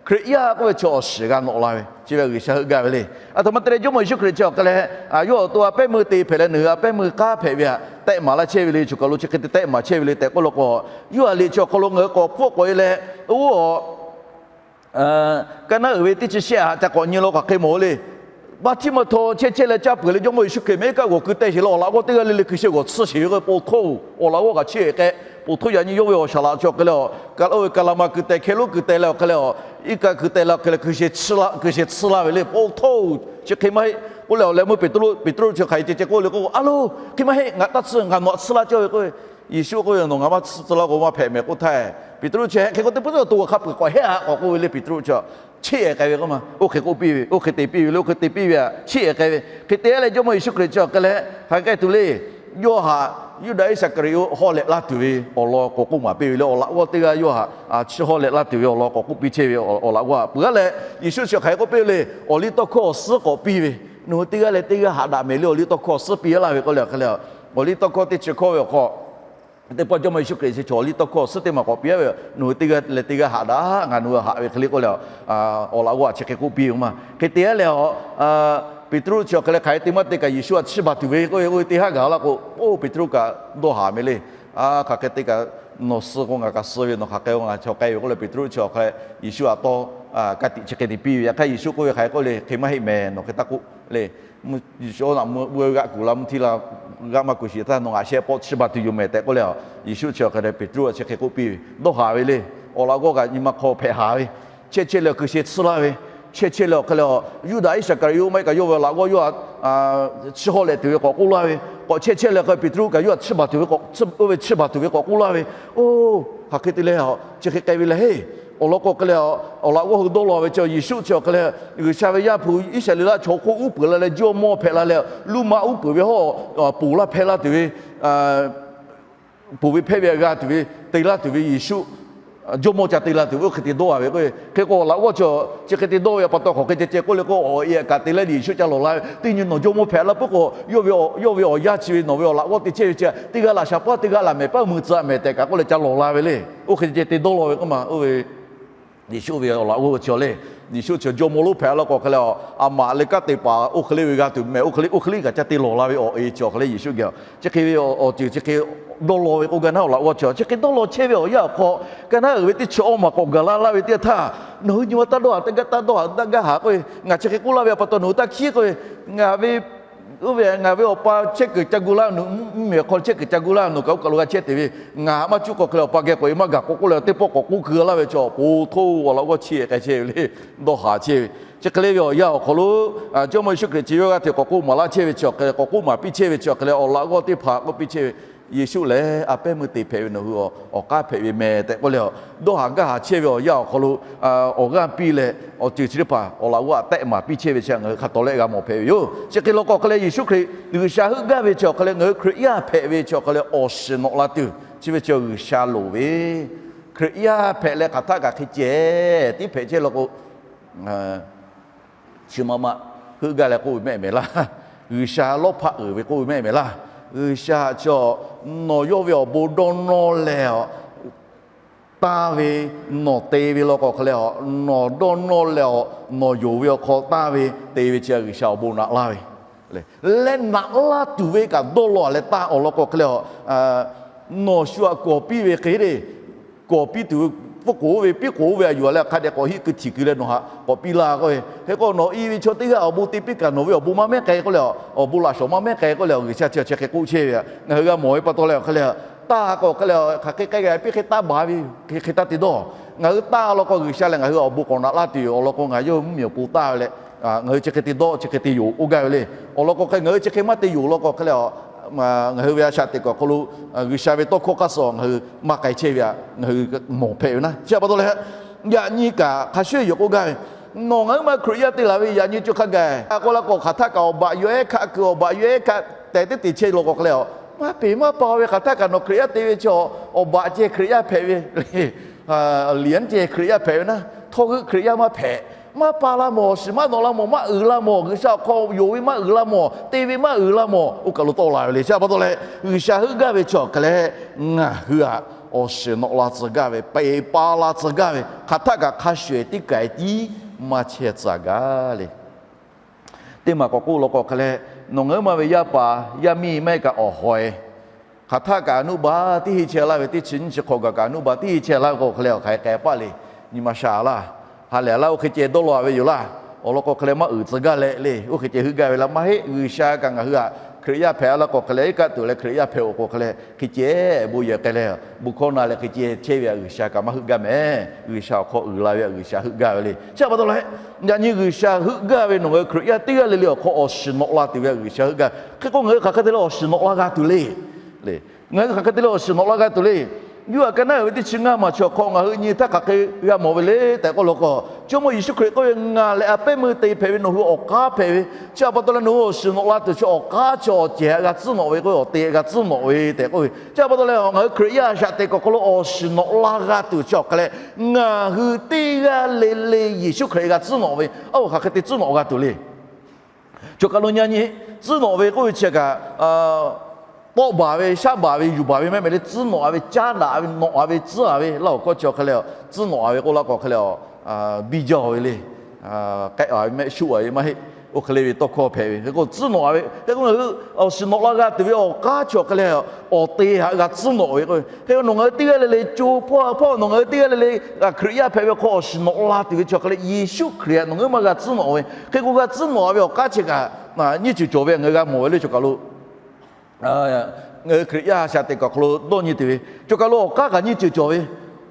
Hkriꞈ yaˇ k'oˆ ve chi awˬ shiˍ g'a nawꞈ la ve, chi ve G'uiˬsha heuˆ gaˇ ve le. A htoꞈ ma te leh Jawˇmawˇ Yeˍsuˆ Hkriꞈ chi awˬ hk'e leh, yawˇ awˬ to a pehˉ meuˇ te hpehꞈ leh nawˬ hui a pehˉ meuˇ k'aˉ hpehꞈ ve htaꞈ tehˆ maˍ laˇ chehˇ ve le. Choˬ kaˬ lo chi hk'e te tehˆ maˍ chehˇ ve le tehꞈ k'oˆ law k'o, yawˇ a liꞈ chi awˬ hk'aw lo ngaˬ hui k'awꞈ hpfuhˆ k'awꞈ e leh, oˇ Kaˇ naˉ uiˍ ve teˇ chi shehˆ htaꞈ ca k'awꞈ nyi law k'o hk'aˬ hk'e mawˬ le. Baˆtiˆmaꞈ htaw chehˇ chehˇ leh caˇ peuˬ leh Jawˇmawˇ Yeˍsuˆ Hkriꞈ mehˉ kaˆ g'awˬ keu teh sheˍ leh awˬ laꞈ g'awˇ teˇ g'aˇ le le hkui sheh g'awˬ tsuhˇ sheˍ ve k'o, po htawˇ, awˬ laꞈ g'awˇ kaꞈ chiˇ ehˍ k'ai, po htawˇ yaꞈ nyi yawˇ ve awˬ shaˍ laꞈ chi awˬ hk'e leh, oˇ ve Kaˍlaˍmaˍ kuiˬ tehˬ, Hkehˉluˉ kuiˬ tehˬ leh awˬ hk'e leh, Iˉkaꞈ kuiˬ tehˬ leh awˬ hk'e leh hkui sheh tsuhˇ la ve le. Po htawˇ, chi hk'e maˇ heˆ k'oˆ leh awˬ leh meuˇ Peˍtruˆ, Peˍtruˆ chi hk'aˬ hk'e ceh ceh k'oˆ le k'o, a lo, hk'e maˇ heˆ, ngaˬ taˇ tsuhˇ, ngaˬ nawˬ htaꞈ tsuhˇ laˇ cawˇ ve k'oˆ ve. Yeˍsuˆ k'oˆ ve, Nawˬ ngaˬ maˇ tsuhˇ tcuh laˇ k'o maˇ hpehꞈ mehˍ k'oˆ htaˇ, Peˍtruˆ chi hk'e k'oˆ te, Peˍtruˆ to g'a hk'a peuˬ k'awꞈ hehˆ-a k'awꞈ k'oˆ ve le. Peˍtruˆ chi chiˇ ehˍ k'ai ve k'oˆ ma, oˇ hk'e k'oˆ piˇ ve, oˇ hk'e te piˇ ve le, oˇ hk'e te piˇ ve htaꞈ chiˇ ehˍ k'ai ve. Hk'e te leh Jawˇmawˇ Yeˍsuˆ Hkriꞈ chi awˬ hk'e leh hk'aˬ hk'e k'ai tuˬ le. Yawˇ htaꞈ Yuˇdaꞈ Iˉsaˍkaˍriˍoˆ haw lehꞈ laˇ tuˬ ve awˬ lawn k'awꞈ k'oˆ maˍ piˇ ve le. Awˬ laꞈ g'awˇ teˇ g'aˇ yawˇ htaꞈ chiˇ haw lehꞈ laˇ tuˬ ve awˬ lawn k'awꞈ k'oˆ piˇ chehˇ ve awˬ laꞈ g'awˇ htaꞈ peuˬ-a leh, Yeˍsuˆ chi hk'aˬ hk'e k'oˆ piˇ ve le. Awˬliˇtawˇhkawˇ suhˉ k'awꞈ piˇ ve, Nawˬ hui teˇ g'aˇ leh teˇ g'aˇ haꞈ daꞈ mehˍ le. Awˬliˇtawˇhkawˇ suhˉ piˇ laˇ ve k'oˆ leh awˬ hk'e leh, Awˬliˇtawˇhkawˇ teˇ chi hkawˇ ve awˬ hk'aw teˇ pawˆ Jawˇmawˇ Yeˍsuˆ Hkriꞈ chi chaw Awˬliˇtawˇhkawˇ suhˉ teˇ maˬ k'awꞈ piˇ-a ve, Nawˬ hui teˇ g'aˇ leh teˇ g'aˇ haꞈ daꞈ, ngaˬ nawˬ hui haꞈ ve hk'e le k'oˆ leh, awˬ laꞈ g'awˇ htaꞈ chi hk'e k'oˆ piˇ ve ma. Hk'e te-a leh, Peˍtruˆ chi awˬ hk'e leh hk'aˬ hk'e te maˇ te kaꞈ Yeˍsuˆ htaꞈ chiˇ baˬ tuˬ ve k'oˆ ve, oˇ ve teˇ haˉ gaˬ laˇ k'o, oˇ Peˍtruˆ kaꞈ dawˇ haˍ ve le. A, hk'aˬ hk'e te kaꞈ nawˬ suh k'o ngaˬ kaꞈ suh ve, nawˬ hk'aˬ hk'e k'o ngaˬ chaw k'ai ve k'oˆ leh Peˍtruˆ chi awˬ hk'e Yeˍsuˆ htaꞈ tawˇ ka tiꞈ chi hk'e te piˇ ve. Yaꞈ hk'aˇ Yeˍsuˆ k'oˆ ve hk'aˬ hk'e k'oˆ le, Hk'e maˇ heˆ mehˍ, nawˬ hk'e taˇ k'oˆ le. Yeˍsuˆ-oˬ, naꞈ meuˇ g'aˆ kuˬ la, mvuhˇ htiˇ la g'aˆ maˇ kuˬ sheˍ htaˇ nawˬ ngaˬ shehˆ pawˆ chiˇ baˬ tuˬ yoˬ mehˍ tehꞈ k'oˆ leh, Yeˍsuˆ chi awˬ hk'e leh Peˍtruˆ htaꞈ chi hk'e k'oˆ piˇ ve, dawˇ haˍ ve le. Awˬ laꞈ g'awˇ kaꞈ nyi ma hk'aw hpehꞈ haˍ ve, chehˇ chehˇ leh awˬ hkui sheh tsuhˇ laˇ ve, chehˇ chehˇ leh awˬ hk'e leh Yuˇdaꞈ Iˉsaˍkaˍriˍoˆ maˇ heˆ kaꞈ yawˇ ve awˬ laꞈ g'awˇ yawˇ htaꞈ chiˇ haw lehꞈ tuˬ ve k'awꞈ k'oˆ laˇ ve, k'awꞈ chehˇ chehˇ leh hk'e Peˍtruˆ kaꞈ yawˇ htaꞈ chiˇ baˬ tuˬ ve k'awꞈ, oˇ ve chiˇ baˬ tuˬ ve k'awꞈ k'oˆ laˇ ve, oˇ, hk'aˬ hk'e te leh chi hk'e k'ai ve le heˇ. Awˬ lawn k'o hk'e leh, awˬ laꞈ g'awˇ hui dawˇ law ve chi Yeˍsuˆ chi awˬ hk'e leh, G'uiˬsha ve Yaˇ hpu Iˉsaˍreˍlaˆ chaw hk'oˆ uˉ peunˍ la leh jawˇmawˇ hpehꞈ la leh, luˇ maˆ uˉ peunˍ ve hawˉ, ponˬ laˇ hpehˇ laˇ tuˬ ve, ponˬ ve hpehˇ ve g'a tuˬ ve, te laˇ tuˬ ve Yeˍsuˆ, jawˇmawˇ ca te la tuˬ ve oˇ hk'e te dawˇ a ve k'o, hk'e k'o awˬ laꞈ g'awˇ chi, chi hk'e te dawˇ ve pa taw hk'aˬ hk'e ceh ceh k'oˆ le k'o, awˬ e kaꞈ te leh Yeˍsuˆ ca lawˬ la ve, teˇ nyi nawˬ jawˇmawˇ hpehꞈ la puiˉ k'o, yawˇ ve awˬ yaˇ chi ve nawˬ ve awˬ laꞈ g'awˇ te chehˇ ve chi teˇ g'aˇ laꞈ shaˍ paˇ, teˇ g'aˇ laꞈ mehˍ paˇ, mui tcuh mehˍ tehꞈ kaꞈ k'oˆ leh ca lawˬ la ve le. Oˇ hk'e ceh ceh te dawˇ law ve k'oˆ ma, oˇ ve Yeˍsuˆ ve awˬ laꞈ g'awˇ chi le. Yeˍsuˆ chi jawˇmawˇ lonˉ hpehꞈ la k'o hk'e leh, a maꞈ leh kanˉ te paˍ oˇ hk'e le ve g'a tuˬ mehˍ, oˇ hk'e le, oˇ hk'e le kaꞈ ca te lawˬ la ve awˬ e chi awˬ hk'e leh Yeˍsuˆ geh, chi hk'e ve awˬ ceuˬ chi hk'e dawˇ law ve k'oˆ gaˇ naˉ, awˬ laꞈ g'awˇ chi chi hk'e dawˇ law chehˇ ve awˬ yanˇ awˬ hk'aw, gaˇ naˉ uiˍ ve teˇ chi awˇ maˬ k'awꞈ gaˬ la laˇ ve teˇ yanˇ htaˇ, nawˬ hui nyi ma taˇ dawˇ haˍ, teˇ g'aˇ taˇ dawˇ haˍ, gaˇ haˍ k'oˆ ve, ngaˬ chi hk'e k'oˆ laˇ ve pa taw nawˬ hui taˇ hkiˉ k'oˆ ve, ngaˬ ve oˇ ve ngaˬ ve awˬ pa chehˇ kuiˬ ca gu laˇ, nawˬ mvuhˇmiˬ awˬ hk'aw chehˇ kuiˬ ca gu laˇ, nawˬ kaꞈ oˇ kaˬ lo g'a chehˇ te ve, ngaˬ maˇ cuˇ k'o hk'e leh awˬ pa geh k'awꞈ e maˇ gaˬ k'o k'oˆ leh teˇ pawˆ k'awꞈ k'oˆ keu laˇ ve chi awˬ pon htoˇ awˬ laꞈ g'awˇ chi k'ai chehˇ ve le. Dawˇ haˍ chehˇ ve, chi hk'e le ve awˬ yanˇ awˬ hk'aw lo, Jawˇmawˇ Yeˍsuˆ Hkriꞈ chi yawˇ g'aˇ hteꞈ k'awꞈ k'oˆ maˍ laˇ chehˇ ve chi awˬ hk'e leh, k'awꞈ k'oˆ maˍ piˇ chehˇ ve chi awˬ hk'e leh, awˬ laꞈ g'awˇ teˇ hpaˍ k'oˆ piˇ chehˇ ve, Yeˍsuˆ lehˬ a pehˉ meuˇ te hpehꞈ ve nawˬ hui awˬ k'aˉ hpehꞈ ve meh tehꞈ k'oˆ leh, dawˇ haˍ gaˇ haˍ chehˇ ve awˬ yanˇ awˬ hk'aw lo awˬ g'aˇ piˇ leh awˬ ceuˬ chi teˇ hpaˍ awˬ laꞈ g'awˇ aꞈ tehˆ maˍ piˇ chehˇ ve chi ngaˬ hui hk'a tawˍ leh g'a mawˬ hpehꞈ ve yoˬ. Chi hk'e law k'o hk'e leh Yeˍsuˆ Hkriꞈ G'uiˬsha heuˆ gaˇ ve chi awˬ hk'e leh ngaˬ hui Hkriꞈ yaˇ hpehꞈ ve chi awˬ hk'e leh awˬ shiˍ nawꞈ la tuˬ chi ve chi G'uiˬsha loˍ ve, Hkriꞈ yaˇ hpehꞈ leh hk'aˬ htaˆ kaꞈ hk'e ceh tiˉ hpehꞈ chehˇ law k'o, chi ma ma heuˆ gaˇ leh k'oˆ ve mehˆ mehˍ laˇ. G'uiˬsha lawˇ hpaˆ uiˍ ve k'oˆ ve mehˆ mehˍ laˇ. G'uiˬsha chi nawˬ yawˇ ve awˬ bon dawˇ nawˇ leh awˬ tanˇ ve, nawˬ te ve law k'o hk'e leh, nawˬ dawˇ nawˇ leh awˬ nawˬ yonˍ ve awˬ hk'aw tanˇ ve te ve chi G'uiˬsha awˬ bon naꞈ laˇ ve leh naꞈ laˇ tuˬ ve kaꞈ dawˇ law leh tanˇ awˬ lawn k'o hk'e leh, nawˬ shu aꞈ kawˍ piˇ ve hk'e le, kawˍ piˇ tuˬ ve, pfuhˇ k'oˍ ve piˇ k'oˍ ve a yuˬ a leh hk'a dehꞈ k'awꞈ hiˆ keu htiꞈ keu leh nawˬ haꞈ k'awꞈ piˇ laˇ k'oˆ ve. Hk'e k'o nawˬ i ve chaw teˇ g'aˇ awˬ bon te piˇ kaꞈ nawˬ ve awˬ bon maˇ mehˉ k'ai k'oˆ leh, awˬ bon laꞈ shawˍ maˇ mehˉ k'ai k'oˆ leh G'uiˬsha chi chi hk'e k'oˆ chehˇ ve. Ngaˬ hui g'a mawˬ ve pa taw leh awˬ hk'e leh, tanˇ k'o hk'e leh hk'aˬ hk'e k'ai g'a piˇ hk'e taˇ baˬ ve, hk'e hk'e taˇ te dawˇ. Ngaˬ hui tanˇ law k'o G'uiˬsha lehˬ ngaˬ hui awˬ bon k'awꞈ naꞈ laˇ tuˬ yoˬ. Awˬ lawn k'o ngaˬ yawˇ hui mvuhˇmiˬ awˬ pon tanˇ ve leh, ngaˬ hui chi hk'e te dawˇ chi hk'e te yonˍ k'oˆ gaˇ ve le. Awˬ lawn k'o hk'e ngaˬ hui chi hk'e maˇ te yonˍ law k'o hk'e leh, ngaˬ hui ve a shaꞈ teꞈ kuˬ awˬ hk'aw lo G'uiˬsha ve tawˇ hkawˇ hk'aˇ suh ngaˬ hui maˇ k'ai chehˇ ve htaꞈ ngaˬ hui mawˬ hpehꞈ ve naˉ. Chi pa taw leh, yaꞈ nyi kaꞈ hk'a shuˍ yoˬ k'oˆ gaˇ ve, nawˬ ngaˬ hui ma Hkriꞈ yaˇ te laˬ ve yaꞈ nyi co hk'a gaˬ k'oˆ la k'o hk'aˬ htaˆ kaꞈ awˬ baꞈ yawˇ ehˉ hkaˆ keu, awˬ baꞈ yawˇ ehˉ hkaˆ tehꞈ teˇ te chehˇ law k'o hk'e leh, maˇ peˬ maˇ pa ve hk'aˬ htaˆ kaꞈ nawˬ Hkriꞈ yaˇ te ve chi, awˬ baꞈ ceh Hkriꞈ yaˇ hpehꞈ ve le. Liꞈ ceh Hkriꞈ yaˇ hpehꞈ ve naˉ, htawˇ hui Hkriꞈ yaˇ maˇ hpehꞈ. Maˇ pa la mawˬ, shiˍ maˇ nawꞈ la mawˬ, maˇ uiˍ la mawˬ, G'uiˬsha awˬ hk'aw yonˍ ve maˇ uiˍ la mawˬ, te ve maˇ uiˍ la mawˬ, oˇ kaˬ lo tawˆ la ve le. Chi pa taw leh G'uiˬsha heuˆ gaˇ ve chi awˬ hk'e leh, ngaˬ hui htaꞈ awˬ shiˍ nawꞈ la tcuh gaˇ ve, peˬ pa la tcuh gaˇ ve, hk'aˬ htaˆ kaꞈ hk'a shuˍ tiˉ k'ai tiˉ maˇ chehˇ tcuh gaˇ le. Teˇ maˬ k'awꞈ k'oˆ law k'o hk'e leh, nawˬ ngaˬ hui ma ve yaˇ paˍ yaˇ miˇ maˇ heˆ kaꞈ awˬ haw e, hk'aˬ htaˆ kaꞈ nuˇ ba tiˉ henˇ chehˇ laˇ ve, teˇ chi nyiˇ chi hk'awꞈ gaˬ kaꞈ nuˇ ba tiˉ henˇ chehˇ laˇ k'o hk'e leh awˬ hk'aˬ hk'e k'ai paˆ le. Nyi ma sha laˇ, ha lehˬ laˇ, oˇ hk'e ceh dawˇ law ve yoˬ laˇ. Awˬ lawn k'o hk'e leh maˇ uiˍ tcuh gaˇ leh le, oˇ hk'e ceh heuˆ gaˇ ve laˇ maˇ heˆ. G'uiˬsha kaꞈ ngaˬ hui htaꞈ Hkriꞈ yaˇ hpehꞈ laˇ k'o hk'e leh, iˉ kaˆ tuˬ leh Hkriꞈ yaˇ hpehꞈ-oˬ k'o hk'e leh, hk'e ceh bon yehˬ k'ai leh, bon hkawˇ na leh hk'e ceh chehˇ ve htaꞈ G'uiˬsha kaꞈ maˇ heuˆ gaˇ mehˍ. G'uiˬsha awˬ hk'aw uiˍ la ve htaꞈ G'uiˬsha heuˆ gaˇ ve le. Chi pa taw leh, yaꞈ nyi G'uiˬsha heuˆ gaˇ ve nawˬ ngaˬ hui Hkriꞈ yaˇ teˇ g'aˇ le le awˬ hk'aw awˬ shiˍ nawꞈ la tuˬ ve htaꞈ G'uiˬsha heuˆ gaˇ. Hk'e k'o ngaˬ hui hk'aˬ hk'e te leh awˬ shiˍ nawꞈ la g'a tuˬ le. Ngaˬ hui hk'aˬ hk'e te leh awˬ shiˍ nawꞈ la g'a tuˬ le. Yoˇhanˬ ka naˉ uiˍ ve teˇ chi ngaˇ maˬ chi awˬ hk'aw ngaˬ hui nyi htaˇ hk'aˬ hk'e g'a mawˬ ve le tehꞈ k'oˆ law k'o, Jawˇmawˇ Yeˍsuˆ Hkriꞈ k'oˆ ve, Ngaˬ lehˬ a pehˉ meuˇ te hpehꞈ ve nawˬ hui awˬ k'aˉ hpehꞈ ve. Chi pa taw leh nawˬ hui awˬ shiˍ nawꞈ la tuˬ chi awˬ k'aˉ chi awˬ cehˬ htaꞈ g'a tcuhˉ nawꞈ ve k'oˆ ve, awˬ te g'a tcuhˉ nawꞈ ve tehꞈ k'oˆ ve. Chi pa taw leh ngaˬ hui Hkriꞈ yaˇ shaꞈ teꞈ kuˬ awˬ hk'aw lo awˬ shiˍ nawꞈ la g'a tuˬ chi awˬ hk'e leh, ngaˬ hui teˇ g'aˇ le le Yeˍsuˆ Hkriꞈ g'a tcuhˉ nawꞈ ve, a, hk'aˬ hk'e te tcuhˉ nawꞈ g'a tuˬ le. Choˬ kaˬ lo nyi nyi, tcuhˉ nawꞈ ve k'oˆ ve chi kaꞈ, tawˆ baˬ ve, shaˉ baˬ ve, yuˬ baˬ ve maˇ heˆ mehˍ le. Tcuhˉ nawꞈ a ve, caˉ daꞈ ve, nawꞈ a ve, tcuhˉ a ve, laˇ awˬ hkawˇ chi awˬ hk'e leh, tcuhˉ nawꞈ a ve k'oˆ laˇ k'o hk'e leh, biˇ jaˇ ve le. K'ehˆ a ve mehˆ shuˆ a ve maˇ heˆ. Oˇ hk'e le ve tawˇ hkawˇ hpehꞈ ve hk'e k'o, tcuhˉ nawꞈ a ve hk'e k'o, ngaˬ hui awˬ shiˍ nawꞈ la g'a tuˬ ve awˬ k'aˉ chi awˬ hk'e leh, awˬ te htaꞈ g'a tcuhˉ nawꞈ ve k'o, hk'e k'o nawˬ ngaˬ hui teˇ g'aˇ le le co hpawˇ hpawˇ nawˬ ngaˬ hui teˇ g'aˇ le le Hkriꞈ yaˇ hpehꞈ ve awˬ hk'aw awˬ shiˍ nawꞈ la tuˬ ve chi awˬ hk'e leh, Yeˍsuˆ Hkriꞈ htaꞈ nawˬ ngaˬ hui maˇ g'a tcuhˉ nawꞈ ve hk'e k'o, g'a tcuhˉ nawꞈ a ve awˬ k'aˉ chi kaꞈ nyiˇ ceuˬ cawˬ ve ngaˬ hui g'a mawˬ ve le. Choˬ kaˬ lo ngaˬ hui Hkriꞈ yaˇ shaꞈ teꞈ kuˬ awˬ hk'aw lo dawˇ nyi tuˬ ve, choˬ kaˬ lo awˬ k'aˉ kaꞈ nyiˇ ceuˬ cawˬ ve,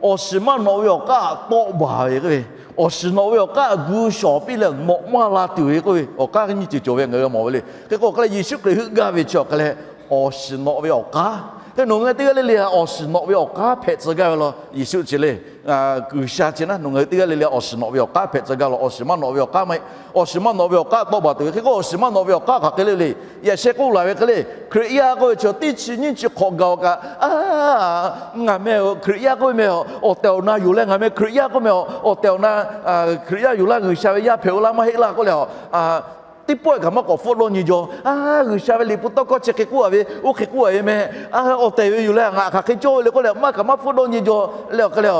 awˬ shiˍ maˇ nawꞈ ve awˬ k'aˉ tawˆ baˬ ve k'oˆ ve, awˬ shiˍ nawꞈ ve awˬ k'aˉ gu shawˍ piˇ leh nawꞈ maˇ la tuˬ ve k'oˆ ve, awˬ k'aˉ nyiˇ ceuˬ cawˬ ve ngaˬ hui g'a mawˬ ve le. Hk'e k'o hk'e leh Yeˍsuˆ Hkriꞈ heuˆ gaˇ ve chi awˬ hk'e leh, awˬ shiˍ nawꞈ ve awˬ k'aˉ. Hk'e nawˬ ngaˬ hui teˇ g'aˇ le le htaꞈ awˬ shiˍ nawꞈ ve awˬ k'aˉ hpehꞈ tcuh gaˇ ve law Yeˍsuˆ chi le. G'uiˬsha chi naˉ nawˬ ngaˬ hui teˇ g'aˇ le le awˬ shiˍ nawꞈ ve awˬ k'aˉ hpehꞈ tcuh gaˇ law. Awˬ shiˍ maˇ nawꞈ ve awˬ k'aˉ maˇ heˆ. Awˬ shiˍ maˇ nawꞈ ve awˬ k'aˉ tawˆ baˬ tuˬ ve hk'e k'o, awˬ shiˍ maˇ nawꞈ ve awˬ k'aˉ hk'aˬ hk'e le le. Yaꞈ sheh k'oˆ laˬ ve hk'e le, Hkriꞈ yaˇ k'oˆ ve chi teˇ chi nyiˇ chi hk'awꞈ gaˬ-oˬ kaꞈ, ngaˬ meh Hkriꞈ yaˇ k'oˆ ve meh awˬ tehˬ awˬ na yoˬ leh, ngaˬ meh Hkriꞈ yaˇ k'oˆ meh awˬ tehˬ awˬ na Hkriꞈ yaˇ yoˬ laˇ, G'uiˬsha ve yaˇ hpehꞈ-o laˇ maˇ heˆ laˇ k'oˆ leh, teˇ pawˆ kaꞈ maˇ k'awꞈ hpfuhˆ dawˇ nyi jaw. G'uiˬsha ve liꞈ hpu tawˇ hkawˇ chi hk'e k'oˆ a ve, oˇ hk'e k'oˆ a ve meh, awˬ tehˬ ve yoˬ leh ngaˬ hk'aˬ hk'e cawˇ ve le k'oˆ leh maˇ kaꞈ maˇ hpfuhˆ dawˇ nyi jaw leh awˬ hk'e le,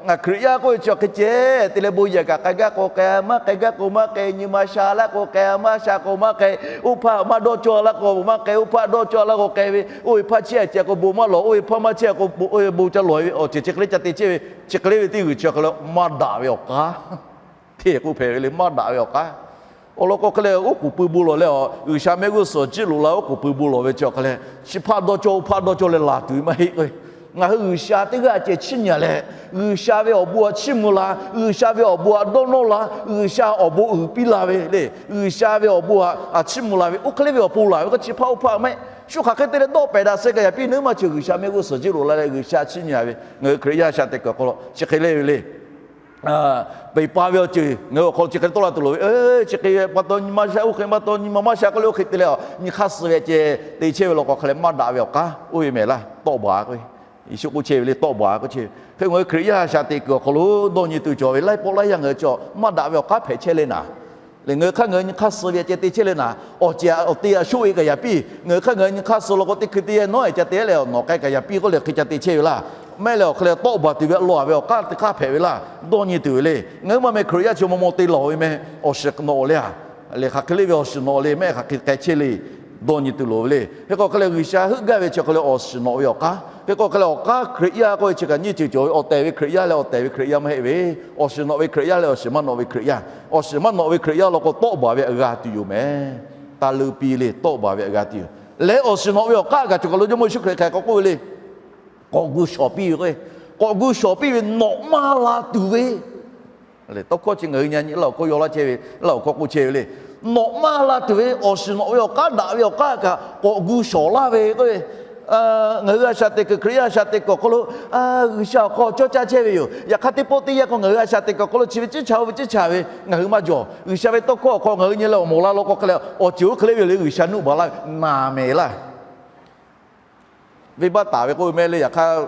ngaˬ Hkriꞈ yaˇ k'oˆ ve chi awˬ hk'e ceh te leh bon yehˬ kaꞈ k'ai gaˇ k'o k'ai, maˇ k'ai gaˇ k'o maˇ k'ai, nyi ma sha laˇ k'o k'ai, maˇ sha k'o maˇ k'ai, oˇ hpaˇ maˇ dawˇ cawˇ laˇ k'o maˇ k'ai, oˇ hpaˇ dawˇ cawˇ laˇ k'o k'ai ve, oˇ ve hpaˇ chehˇ a ceh k'o bon maˇ lawˬ, oˇ ve hpaˇ maˇ chehˇ k'o oˇ ve bon ca lawˬ ve awˬ ceuˬ chi hk'e le ca te chehˇ ve, chi hk'e le ve teˇ g'uiˬ chi awˬ hk'e le maˇ daꞈ ve awˬ k'aˉ hk'e k'oˆ hpehꞈ ve le, maˇ daꞈ ve awˬ k'aˉ. Awˬ lawn k'o hk'e leh oˉ k'oˍ pui bon lawˬ leh, G'uiˬsha mehˆ g'uˇ suhˍ jiˆ loꞈ la oˉ k'oˍ pui bon lawˬ ve chi awˬ hk'e leh, chi hpaˇ dawˇ cawˇ oˇ hpaˇ dawˇ cawˇ leh laˬ tuˬ ve maˇ heˆ k'o, ngaˬ hui G'uiˬsha teˇ g'aˇ ceh chiˇ nyi leh, G'uiˬsha ve awˬ bon htaꞈ chiˇ mvuh la, G'uiˬsha ve awˬ bon htaꞈ dawˇ nawˇ la, G'uiˬsha awˬ bon uiˍ piˇ la ve le, G'uiˬsha ve awˬ bon htaꞈ chiˇ mvuh la ve oˇ hk'e le ve awˬ pon laˬ ve k'o, chi hpaˇ oˇ hpaˇ maˇ heˆ. Shu hk'aˬ hk'e te leh dawˆ pehˍ daꞈ seh kaꞈ yaꞈ piˇ, nawˬ hui maˇ chi G'uiˬsha mehˆ g'uˇ suhˍ jiˆ loꞈ la leh G'uiˬsha chiˇ nyi ve, ngaˬ hui Hkriꞈ yaˇ shaꞈ teꞈ kuiˬ awˬ hk'aw lo chi hk'e le ve le. Peˍ pa ve awˬ ceuˬ ngaˬ hui awˬ hk'aw lo chi hk'e tawˆ la tuˬ loˍ ve, chi hk'e pa taw nyi ma sha, oˇ hk'e pa taw nyi ma maˇ sha k'oˆ le, oˇ hk'e te leh nyi hk'aˇ suh ve ceh te chehˇ ve law k'o hk'e leh maˇ daꞈ ve awˬ k'aˉ oˇ ve mehˍ laˇ, tawˆ baˬ k'o, Yeˍsuˆ k'oˆ chehˇ ve le, tawˆ baˬ k'oˆ chehˇ ve. Hk'e ngaˬ hui Hkriꞈ yaˇ shaꞈ teꞈ kuiˬ awˬ hk'aw lo dawˇ nyi tuˬ cawˬ ve laiˉ pawˆ laiˉ yanˇ ngaˬ hui chi maˇ daꞈ ve awˬ k'aˉ hpehꞈ chehˇ le naˍ. Leh ngaˬ hui hk'aˇ ngaˬ hui nyi hk'aˇ suh ve ceh te chehˇ le naˍ. Awˬ ceuˬ awˬ te a shoˆ e kaꞈ yaꞈ piˇ, ngaˬ hui hk'aˇ ngaˬ hui nyi hk'aˇ suh law k'o teˇ hkui teˇ yanˇ nawˉ e ca te leh awˬ nawˬ k'ai kaꞈ yaꞈ piˇ k'oˆ leh hk'e ca te chehˇ ve laˇ. Maˇ heˆ leh awˬ hk'e leh tawˆ baˬ tuˬ ve a law a ve awˬ k'aˉ teˇ hk'aˇ hpehꞈ ve laˇ, dawˇ nyi tuˬ ve le. Ngaˬ hui maˇ meh Hkriꞈ yaˇ chi maw maw te lawˬ ve meh, awˬ shiˍ nawꞈ le a. Leh hk'aˬ hk'e le ve awˬ shiˍ nawꞈ le mehˆ hk'aˬ hk'e k'ai chehˇ le, dawˇ nyi tuˬ loˍ ve le. Hk'e k'o hk'e leh G'uiˬsha heuˆ gaˇ ve chi hk'e le awˬ shiˍ nawꞈ ve awˬ k'aˉ. Hk'e k'o hk'e leh awˬ k'aˉ Hkriꞈ yaˇ k'oˆ ve chi kaꞈ nyiˇ ceuˬ cawˬ ve, awˬ tehˬ ve Hkriꞈ yaˇ leh awˬ tehˬ ve Hkriꞈ yaˇ maˇ heˆ ve, awˬ shiˍ nawꞈ ve Hkriꞈ yaˇ leh awˬ shiˍ maˇ nawꞈ ve Hkriꞈ yaˇ. Awˬ shiˍ maˇ nawꞈ ve Hkriꞈ yaˇ law k'o tawˆ baˬ ve a g'a tuˬ yoˬ meh. Taˇ leuˉ piˇ le, tawˆ baˬ ve a g'a tuˬ yoˬ. Leh awˬ shiˍ nawꞈ ve awˬ k'aˉ kaꞈ cawˬ kaˬ lo Jawˇmawˇ Yeˍsuˆ Hkriꞈ hk'aˬ hk'e k'oˆ ve le. K'awꞈ gu shawˍ piˇ ve k'o, k'awꞈ gu shawˍ piˇ ve nawꞈ maˇ la tuˬ ve tawˇ hkawˇ chi ngaˬ hui nyi nyi Laˇ huˍ hkawˇ yaw laˇ chehˇ ve, Laˇ huˍ hkawˇ k'oˆ chehˇ ve le. Nawꞈ maˇ la tuˬ ve awˬ shiˍ nawꞈ ve awˬ k'aˉ daꞈ ve awˬ k'aˉ kaꞈ k'awꞈ gu shawˍ laˇ ve k'o, ngaˬ hui a shaꞈ teꞈ kuiˬ Hkriꞈ yaˇ a shaꞈ teꞈ kuiˬ awˬ hk'aw lo G'uiˬsha awˬ hk'aw cawˇ caˇ chehˇ ve yoˬ. Yaꞈ hk'aˇ teˇ pawˆ teˇ yanˇ k'o ngaˬ hui a shaꞈ teꞈ kuiˬ awˬ hk'aw lo chi ve ciˉ cha oˇ ve ciˉ cha ve ngaˬ hui maˇ jawˬ. G'uiˬsha ve tawˇ hkawˇ awˬ hk'aw ngaˬ hui nyi leh awˬ moˍ la law k'o hk'e leh awˬ ceuˬ oˇ hk'e le ve le G'uiˬsha nuˆ baˬ laˇ ve naˍ mehˍ laˇ. Venˇbaˆ taˍ ve k'oˆ ve meh le yaꞈ hk'aˇ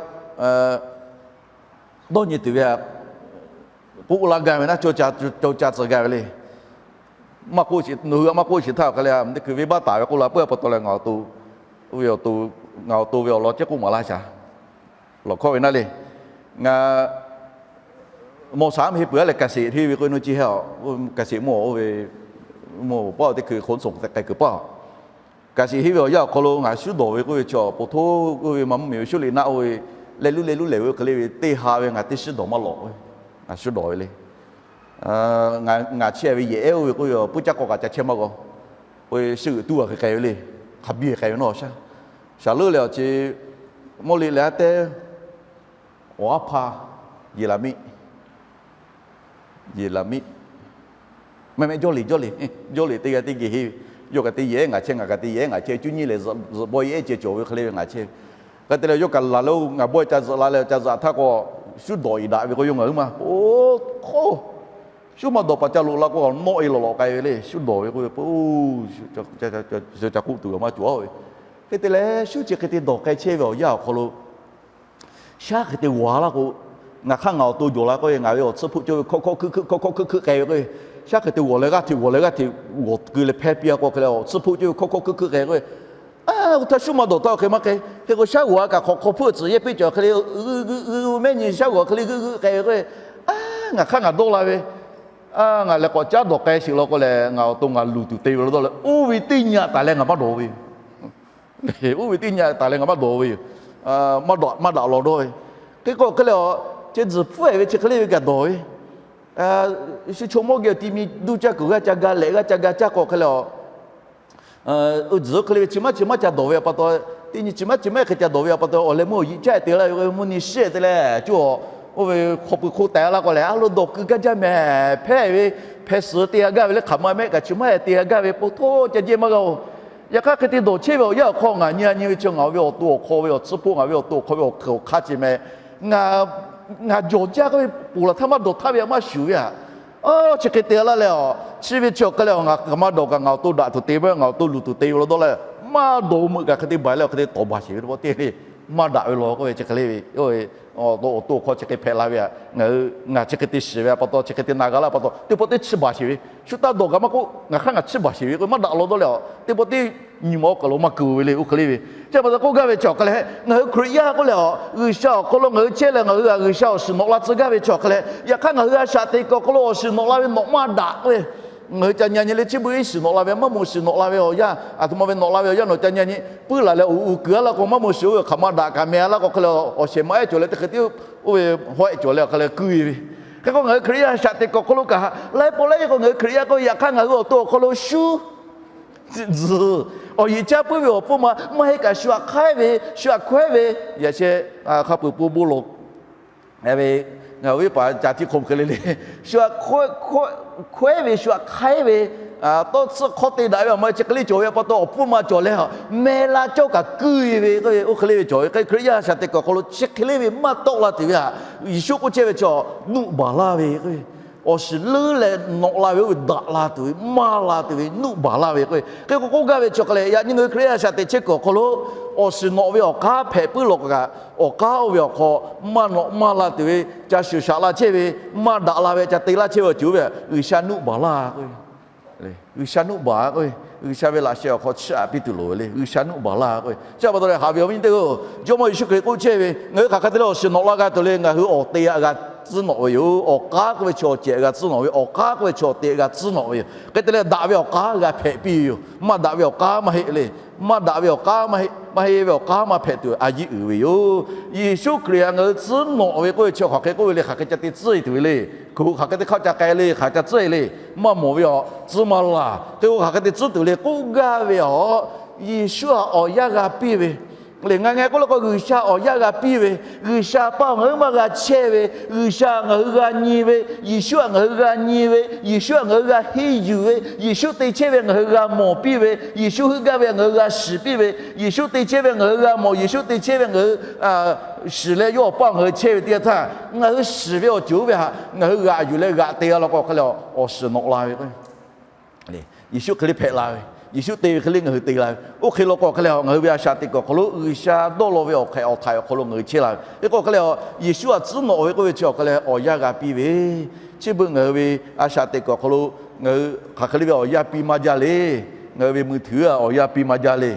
dawˇ nyi tuˬ ve k'oˆ laˇ gaˇ ve naˉ, co ca tcuh gaˇ ve le. Nawˬ hui a maˇ k'oˆ shiˍ htaˇ awˬ hk'e leh teˇ hkui venˇbaˆ taˍ ve k'oˆ la peuˬ pa taw leh ngaˬ awˬ to ve awˬ to, ngaˬ awˬ to ve awˬ lawn ceh k'oˆ maˍ laˇ shaˍ. Lawˬ hkawˇ ve naˉ le, ngaˬ mawˬ shaˍ mvuhˇ heˆ peuˬ a leh kaˍ sheˍ henˇ ve k'oˆ ve naw chi heh a, kaˍ sheˍ mvuhˇ oˇ ve mvuhˇ paˆ teˇ hkui hk'oˆ soˍ te k'ai kuiˬ paˆ. Kaˍ sheˍ henˇ ve awˬ yanˇ awˬ hk'aw lo ngaˬ shuˉ dawˬ ve k'oˆ ve chi awˬ po htoˇ k'oˆ ve ma mvuhˇ miˬ ve shuˉ le naˆ oˇ ve leh luˉ leh luˉ lehˬ ve hk'e le ve teˇ ha ve ngaˬ teˇ shuˉ dawˬ maˇ lawꞈ ve, ngaˬ shuˉ dawˬ ve le. Ngaˬ chehˇ ve yehˬ ehˉ oˇ ve k'oˆ ve awˬ puiˉ caˇ k'awꞈ kaꞈ ca chehˇ maˇ g'a. Oˇ ve shuˉ g'euꞈ tuˉ a hk'e k'ai ve le. Hk'a biˇ k'ai ve nawˇ shaˉ. Shaˍ leuˉ leh awˬ ce mawˇ liꞈ leh a teˇ awˬ aˉ hpaˇ Yeˍraˍmiˆ, Yeˍraˍmiˆ, meh meh jawˇ liꞈ jawˇ liꞈ jawˇ liꞈ teˇ g'aˇ teˇ geh henˇ ve, yawˇ kaꞈ te yehˬ ehˉ ngaˬ chehˇ, ngaˬ kaꞈ te yehˬ ehˉ ngaˬ chehˇ, cuˇ nyiˇ lehˬ zuhꞈ bawˇ yehˬ ehˉ ceh cawˬ ve hk'e le ve ngaˬ chehˇ ve. Hk'e te leh yawˇ kaꞈ laˬ leh ngaˬ bawˇ ca zuhꞈ la leh ca zuhꞈ htaˇ k'o, shuˉ dawˬ iˍ daꞈ ve k'o yawˇ ngaˬ hui ma, oˇ hk'oˆ, shuˉ maˇ dawˬ paˍ ca loꞈ la k'o nawˆ e lawꞈ lawꞈ k'ai ve le. Shuˉ dawˬ ve k'oˆ ve, ca k'oˆ tuˬ maˇ cawˬ ve. Hk'e te leh shuˉ chi hk'e te dawˬ k'ai chehˇ ve awˬ yanˇ awˬ hk'aw lo shaˉ hk'e te g'awˬ laˇ k'o, ngaˬ hk'aˇ ngaˬ awˬ to jawˬ la k'oˆ ve, ngaˬ ve awˬ tsuhˇ hpoˆ cawˇ ve hkawˇ hkawˇ hkuiˆ hkuiˆ hkawˇ hkawˇ hkuiˆ hkuiˆ k'ai ve k'o, shaˉ hk'e te g'awˬ leh g'aˇ hteꞈ g'awˬ leh g'aˇ hteꞈ g'awˬ keu leh hpehˇ piˇ a k'o hk'e leh awˬ tsuhˇ hpoˆ cawˇ ve hkawˇ hkawˇ hkuiˆ hkuiˆ k'ai k'o, oˇ htaˇ shuˉ maˇ dawˬ htaˇ hk'e maˇ k'ai. Hk'e k'o shaˉ g'awˬ a kaꞈ hk'awꞈ hk'aw hpuˆ tcuhˍ yehˇ piˇ cawˬ hk'e le, g'uiˇ g'uiˇ mehˉ nyi shaˉ g'awˬ hk'e le g'uiˇ g'uiˇ k'ai ve k'o, ngaˬ hk'aˇ ngaˬ dawˇ la ve, ngaˬ leh k'awꞈ caˉ dawˬ k'ai sheˍ law k'o leh ngaˬ awˬ to ngaˬ luˬ tuˬ te ve law dawˇ leh oˇ ve teˇ nyi a taˍ leh ngaˬ maˇ dawˬ ve yoˬ. Oˇ ve teˇ nyi a taˍ leh ngaˬ maˇ dawˬ ve yoˬ. Maˇ daꞈ lawˬ dawˇ ve. Hk'e k'o hk'e leh a, chi tzuhˬ hpfuhˇ e ve chi hk'e le ve kaꞈ dawˬ ve, shu chaw mawˇ geh ti mi duˇ caˇ kuiˬ g'aˇ ca ga lehꞈ g'aˇ ca ga caˇ k'o hk'e leh a, tzuhˬ hk'e le ve chi maˇ chi maˇ ca dawˬ ve pa taw, teˇ nyi chi maˇ chi maˇ hk'e ca dawˬ ve pa taw, awˬ leh meuˇ awˬ yiꞈ caˇ te laˇ ve mvuhˇ nyi shehˆ te leh coˇ a, oˇ ve hk'aw pui hk'oˆ teh laˇ k'o leh a lo dawˬ keu gaˇ jaˇ mehˍ hpehˇ ve, hpehˇ suhˍ te a gaˇ ve le hk'aˬ ma mehˆ kaꞈ chi maˇ te a gaˇ ve po htoˇ ca jehˇ maˇ g'a-oˬ. Yaꞈ hk'aˇ hk'e te dawˬ chehˇ ve awˬ yanˇ awˬ hk'aw ngaˬ nyi a nyi ve chi ngaˬ ve awˬ to awˬ hk'aw ve awˬ tsuhˇ hpoˆ, ngaˬ ve awˬ to awˬ hk'aw ve awˬ hk'aˇ chi meh, ngaˬ Ngaˬ jawˬ jaˇ k'oˆ ve ponˬ laˬ htaˇ maˇ dawˬ htaˇ ve htaꞈ maˇ shuˍ ve aꞈ. Chi hk'e te laˇ leh a, chi ve chi awˬ hk'e leh ngaˬ kaꞈ maˇ dawˬ kaꞈ ngaˬ awˬ to daꞈ tuˬ te ve, ngaˬ awˬ to luˬ tuˬ te ve law dawˇ leh, maˇ dawˬ meuꞈ kaꞈ hk'e te baˬ leh awˬ hk'e te tawˍ baˬ sheˍ ve teˇ pawˆ teˇ le. Maˇ daꞈ ve law k'oˆ ve chi hk'e le ve, awˬ to awˬ to awˬ hk'aw chi hk'e hpehꞈ la ve aꞈ. Ngaˬ ngaˬ chi hk'e te shiˍ ve pa taw, chi hk'e te na g'a laˇ pa taw teˇ pawˆ teˇ chi baˬ sheˍ ve, shu taˇ dawˬ kaꞈ maˇ k'oˆ, ngaˬ hk'aˇ ngaˬ chi baˬ sheˍ ve k'o maˇ daꞈ law dawˇ leh a, teˇ pawˆ teˇ nyi ma awˬ kaˬ lo maˇ keu ve le, oˇ hk'e le ve. Chi pa taw k'oˆ gaˇ ve chi awˬ hk'e leh, ngaˬ hui Hkriꞈ yaˇ k'oˆ leh a, G'uiˬsha awˬ hk'aw lo ngaˬ hui chehˇ leh ngaˬ hui a G'uiˬsha awˬ shiˍ nawꞈ la tcuh gaˇ ve chi awˬ hk'e leh, yaꞈ hk'aˇ ngaˬ hui a shaꞈ teꞈ kuiˬ awˬ hk'aw lo awˬ shiˍ nawꞈ la ve nawꞈ maˇ daꞈ k'oˆ ve, ngaˬ hui ca nyi nyi le chi beuꞈ iˉ shiˍ nawꞈ la ve, maˇ moˍ shiˍ nawꞈ la ve awˬ yanˇ, aˬ htoꞈ ma ve nawꞈ la ve awˬ yanˇ nawˬ ca nyi nyi, puiˉ laˬ leh uˍ uˍ kuiˬ a laˇ k'o maˇ moˍ shiˍ oˇ ve hk'aˬ ma daꞈ kaꞈ meh a laˇ k'o hk'e leh awˬ shehˍ ma ehˉ cawˬ leh teˇ hk'e te oˇ ve hawehˆ cawˬ leh awˬ hk'e leh kuiˇ ve. Hk'e k'o ngaˬ hui Hkriꞈ yaˇ shaꞈ teꞈ kuiˬ awˬ hk'aw lo kaꞈ laiˉ pawˆ laiˉ yehˬ k'o ngaˬ hui Hkriꞈ yaˇ k'oˆ ve yaꞈ hk'aˇ ngaˬ hui awˬ to awˬ hk'aw lo shuˉ tzuhˬ, awˬ yeˬ caˇ puiˉ ve awˬ pfuhˇ ma maˇ heˆ kaꞈ shu aꞈ hk'aiˉ ve, shu aꞈ hkawehˉ ve, yaꞈ sheh hk'a peuˬ po bon lawˬ ve, ngaˬ hui paˍ ca tiˉ hk'oˆ hk'e le le, shu aꞈ hkawehˉ ve, shu aꞈ hk'aiˉ ve, tawˇ tsuhˇ hk'awˇ te daꞈ ve awˬ ma chi hk'e le cawˬ ve pa taw awˬ hpfuhˇ ma cawˬ leh a, meh la cawˇ kaꞈ kuiˇ ve k'oˆ ve oˇ hk'e le ve cawˬ ve. Hk'e Hkriꞈ yaˇ shaꞈ teꞈ kuiˬ awˬ hk'aw lo chi hk'e le ve maˇ tawˆ la tuˬ ve aꞈ, Yeˍsuˆ k'oˆ chehˇ ve chi a, nuˆ baˬ laˇ ve k'oˆ ve, awˬ shiˍ leuˉ leh nawꞈ la ve oˇ ve daꞈ la tuˬ ve maˇ la tuˬ ve nuˆ baˬ laˇ ve k'oˆ ve. Hk'e k'o k'oˆ gaˇ ve chi awˬ hk'e leh yaꞈ nyi ngaˬ hui Hkriꞈ yaˇ shaꞈ teꞈ chehˇ kuiˬ awˬ hk'aw lo awˬ shiˍ nawꞈ ve awˬ k'aˉ hpehꞈ puiˉ law k'o kaꞈ, awˬ k'aˉ oˇ ve awˬ hk'aw maˇ nawꞈ maˇ la tuˬ ve, ca shuˍ shaꞈ la chehˇ ve, maˇ daꞈ la ve ca te laˇ chehˇ ve awˬ ceuˬ oˇ ve G'uiˬsha nuˆ baˬ laˇ k'oˆ ve. G'uiˬsha nuˆ baˬ k'oˆ ve, G'uiˬsha ve laꞈ sheh awˬ hk'aw chiˇ aꞈ piˇ tuˬ loˍ ve le. G'uiˬsha nuˆ baˬ laˇ k'oˆ ve chi pa taw leh haꞈ ve awˬ viˉ nyi teˇ-oˬ, Jawˇmawˇ Yeˍsuˆ Hkriꞈ k'oˆ chehˇ ve, ngaˬ hui hk'aˬ hk'e te leh awˬ shiˍ nawꞈ la g'a tuˬ le, ngaˬ hui awˬ te aꞈ g'a tcuhˉ nawꞈ ve yoˬ. Awˬ k'aˉ k'oˆ ve chi awˬ cehˬ g'a tcuhˉ nawꞈ ve, awˬ k'aˉ k'oˆ ve chi awˬ te g'a tcuhˉ nawꞈ ve yoˬ. Hk'e te leh daꞈ ve awˬ k'aˉ g'a hpehꞈ piˇ ve yoˬ. Maˇ daꞈ ve awˬ k'aˉ maˇ heˆ le. Maˇ daꞈ ve awˬ k'aˉ maˇ heˆ, maˇ heˆ ve awˬ k'aˉ maˇ hpehꞈ tuˬ a yiˇ uiˍ ve yoˬ. Yeˍsuˆ Hkriꞈ htaꞈ ngaˬ hui tcuhˉ nawꞈ ve k'oˆ ve chi hk'aˬ hk'e k'oˆ ve le, hk'aˬ hk'e ca te tcuhˉ e tuˬ ve le. Hk'aˬ hk'e te hk'aˇ ca k'ai le, hk'aˬ ca tcuhˉ e le. Maˇ mawˬ ve awˬ tcuhˉ maˇ laˬ. Hk'e k'o hk'aˬ hk'e te tcuhˉ tuˬ le k'oˆ gaˇ ve a, Yeˍsuˆ htaꞈ awˬ yanˇ g'a piˇ ve le. Ngaˬ ngaˬ k'oˆ la k'o G'uiˬsha awˬ yanˇ g'a piˇ ve, G'uiˬsha paˇ ngaˬ hui maˇ g'a chehˇ ve, G'uiˬsha ngaˬ hui g'a nyi ve, Yeˍsuˆ htaꞈ ngaˬ hui g'a nyi ve, Yeˍsuˆ htaꞈ ngaˬ hui g'a henˇ yuˬ ve, Yeˍsuˆ te chehˇ ve ngaˬ hui g'a mawˬ piˇ ve, Yeˍsuˆ heuˆ gaˇ ve ngaˬ hui g'a shiˍ piˇ ve, Yeˍsuˆ te chehˇ ve ngaˬ hui g'a mawˬ, Yeˍsuˆ te chehˇ ve ngaˬ hui shiˍ leh yawˇ awˬ paˇ ngaˬ hui chehˇ ve teˇ yanˇ htaˇ ngaˬ hui shiˍ ve awˬ ceuˬ oˇ ve htaꞈ ngaˬ hui g'aꞈ yuˬ leh g'aꞈ te g'a law k'o hk'e leh awˬ shiˍ nawꞈ la ve k'o Yeˍsuˆ hk'e le hpehꞈ la ve, Yeˍsuˆ te ve hk'e le ngaˬ hui te la ve, oˇ hk'e law k'o hk'e le ngaˬ hui ve a shaꞈ teꞈ kuiˬ awˬ hk'aw lo G'uiˬsha dawˇ law ve awˬ hk'ehꞈ awˬ htaiˍ awˬ hk'aw lo ngaˬ hui chehˇ la ve. Hk'e k'o hk'e le Yeˍsuˆ htaꞈ tcuhˉ nawꞈ ve k'oˆ ve chi awˬ hk'e leh awˬ yanˇ g'a piˇ ve, chi beuꞈ ngaˬ hui ve a shaꞈ teꞈ kuiˬ awˬ hk'aw lo ngaˬ hui hk'aˬ hk'e le ve awˬ yanˇ piˇ maˇ jaˇ le. Ngaˬ hui ve mui htuiˉ a awˬ yanˇ piˇ maˇ jaˇ le.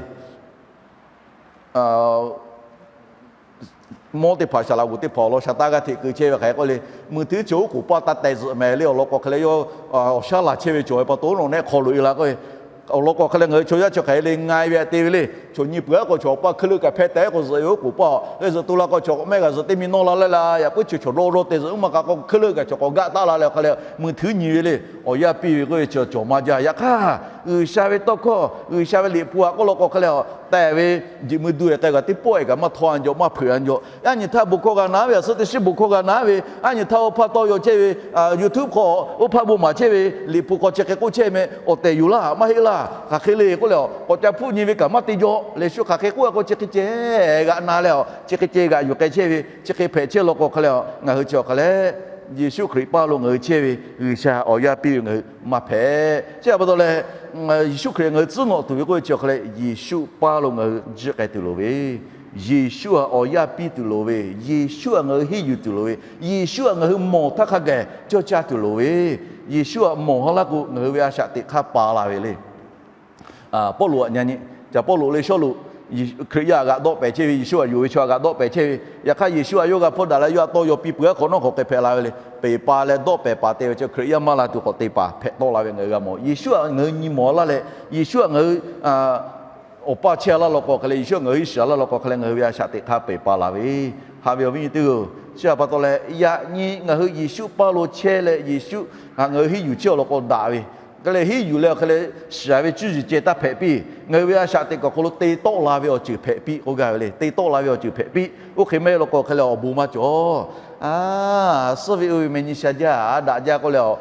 Mawˇ teˇ hpaˍ saˍ laꞈ g'oˍ teˇ hpaˍ awˬ lawn shaˍ taˇ g'aˇ hteꞈ keu chehˇ ve hk'aˬ hk'e k'oˆ le, mui htuiˉ chi oˉ k'oˍ paˇ taˇ teh zuhꞈ mehˍ le awˬ lawn k'o hk'e leh yawˇ awˬ shaˉ laˬ chehˇ ve cawˬ ve pa taw oˉ nawˬ nehˆ hk'aw loꞈ e la k'o, awˬ lawn k'o hk'e leh ngaˬ hui chaw yaˇ chi hk'aˬ hk'e le nga e ve htaꞈ te ve le. Chaw nyi peuˬ a k'o chaw awˬ paˇ hkeuˉ leuˆ kaꞈ hpehˇ teh k'o zuhꞈ ve oˉ k'oˍ paˇ, hk'e zuhꞈ to la k'o chaw k'awꞈ mehˆ g'a zuhꞈ teˇ mi nawˇ la leh la yaꞈ puiˉ chi chaw dawˇ dawˇ te zuhꞈ uˉ ma k'a k'o hkeuˉ leuˆ kaꞈ chaw k'awꞈ gaˆ taˉ la leh hk'e leh mui htuiˉ nyi ve le. Awˬ yanˇ piˇ ve k'oˆ ve chi cawˬ maˇ jaˇ. Yaꞈ hk'aˇ G'uiˬsha ve tawˇ hkawˇ, G'uiˬsha ve liꞈ hpu a k'oˆ law k'o hk'e leh a, tehˬ ve jiꞈ mui du e k'ai kaꞈ teˇ pawˆ e kaꞈ maˇ htaw a jaw, maˇ hpeuꞈ a jaw. Yaˇ nyi htaˇ bon hkawˇ g'a na ve, a suhˉ teˇ shiˉ bon hkawˇ g'a na ve, yaˇ nyi htaˇ oˇ hpaˇ tawˇ yaw chehˇ ve, YouTube hk'aw oˇ hpaˇ bon maˍ chehˇ ve liꞈ hpu hk'aw chi hk'e k'oˆ chehˇ meh awˬ tehˬ yoˬ laˇ maˇ heˆ laˇ. Hk'aˬ hk'e le k'oˆ leh a k'awꞈ ca hpfuhˆ nyi ve kaꞈ maˇ te jaw. Leh shu hk'aˬ hk'e k'oˆ a k'o chi hk'e ceh g'aꞈ na leh a, chi hk'e ceh g'aꞈ yuˬ k'ai chehˇ ve, chi hk'e hpehꞈ chehˇ law k'o hk'e leh a, ngaˬ hui chi awˬ hk'a leh Yeˍsuˆ Hkriꞈ paˇ lo ngaˬ hui chehˇ ve G'uiˬsha awˬ yanˇ piˇ ve ngaˬ hui maˇ hpehꞈ. Chi pa taw leh Yeˍsuˆ Hkriꞈ ngaˬ hui tcuhˉ nawꞈ tuˬ ve k'oˆ ve chi awˬ hk'a leh Yeˍsuˆ paˇ lo ngaˬ hui jiˆ k'ai tuˬ loˍ ve, Yeˍsuˆ htaꞈ awˬ yanˇ piˇ tuˬ loˍ ve, Yeˍsuˆ htaꞈ ngaˬ hui henˇ yuˬ tuˬ loˍ ve, Yeˍsuˆ htaꞈ ngaˬ hui mawˬ htaˇ hk'a gaˬ cawˇ caˇ tuˬ loˍ ve, Yeˍsuˆ htaꞈ mawˬ ha laˇ k'o ngaˬ hui ve a shaꞈ teꞈ hk'aˇ pa la ve le. Pawˇluꞈ htaꞈ nyi nyi, ca Pawˇluꞈ leh Sawˉluꞈ, Hkriꞈ yaˇ htaꞈ g'aꞈ dawˆ pehˍ chehˇ ve, Yeˍsuˆ htaꞈ yonˍ ve chaw htaꞈ g'aꞈ dawˆ pehˍ chehˇ ve, yaꞈ hk'aˇ Yeˍsuˆ htaꞈ yawˇ g'a hpfuhˇ daꞈ leh yawˇ htaꞈ tawˇ yaw piˇ peuˬ a hk'awꞈ nawˉ hk'awꞈ hk'e hpehꞈ la ve le. Peˍ pa leh dawˆ pehˍ paˍ te ve chi Hkriꞈ yaˇ maˇ la tuˬ k'awꞈ te paˍ hpehꞈ tawˆ la ve ngaˬ hui g'a mawˬ. Yeˍsuˆ htaꞈ ngaˬ hui nyi mawˬ laˇ leh, Yeˍsuˆ htaꞈ ngaˬ hui awˬ paˇ chehˇ laˇ law k'o hk'e leh, Yeˍsuˆ htaꞈ ngaˬ hui henˇ shiˍ laˇ law k'o hk'e leh, ngaˬ hui ve a shaꞈ teꞈ hk'aˇ peˬ pa la ve, haꞈ ve awˬ viˉ nyi teˇ g'aˇ-oˬ, chi htaꞈ pa taw leh yaꞈ nyi ngaˬ hui Yeˍsuˆ paˇ lo chehˇ leh Yeˍsuˆ htaꞈ ngaˬ hui henˇ yuˬ chehˇ awˬ lawn k'o daꞈ ve, hk'e leh henˇ yuˬ leh awˬ hk'e leh shiˍ ve cuˇ yiˍ ceh taˇ hpehꞈ piˇ. Ngaˬ hui ve a shaꞈ teꞈ kuˬ awˬ hk'aw lo te tawˆ la ve awˬ ceuˬ hpehꞈ piˇ k'oˆ gaˇ ve le. Te tawˆ la ve awˬ ceuˬ hpehꞈ piˇ. Oˇ hk'e maˇ heˆ law k'o hk'e leh awˬ bon maˇ cawˬ. A, suhˉ ve oˇ ve meh nyi sha jaˇ, a daꞈ jaˇ k'oˆ leh a,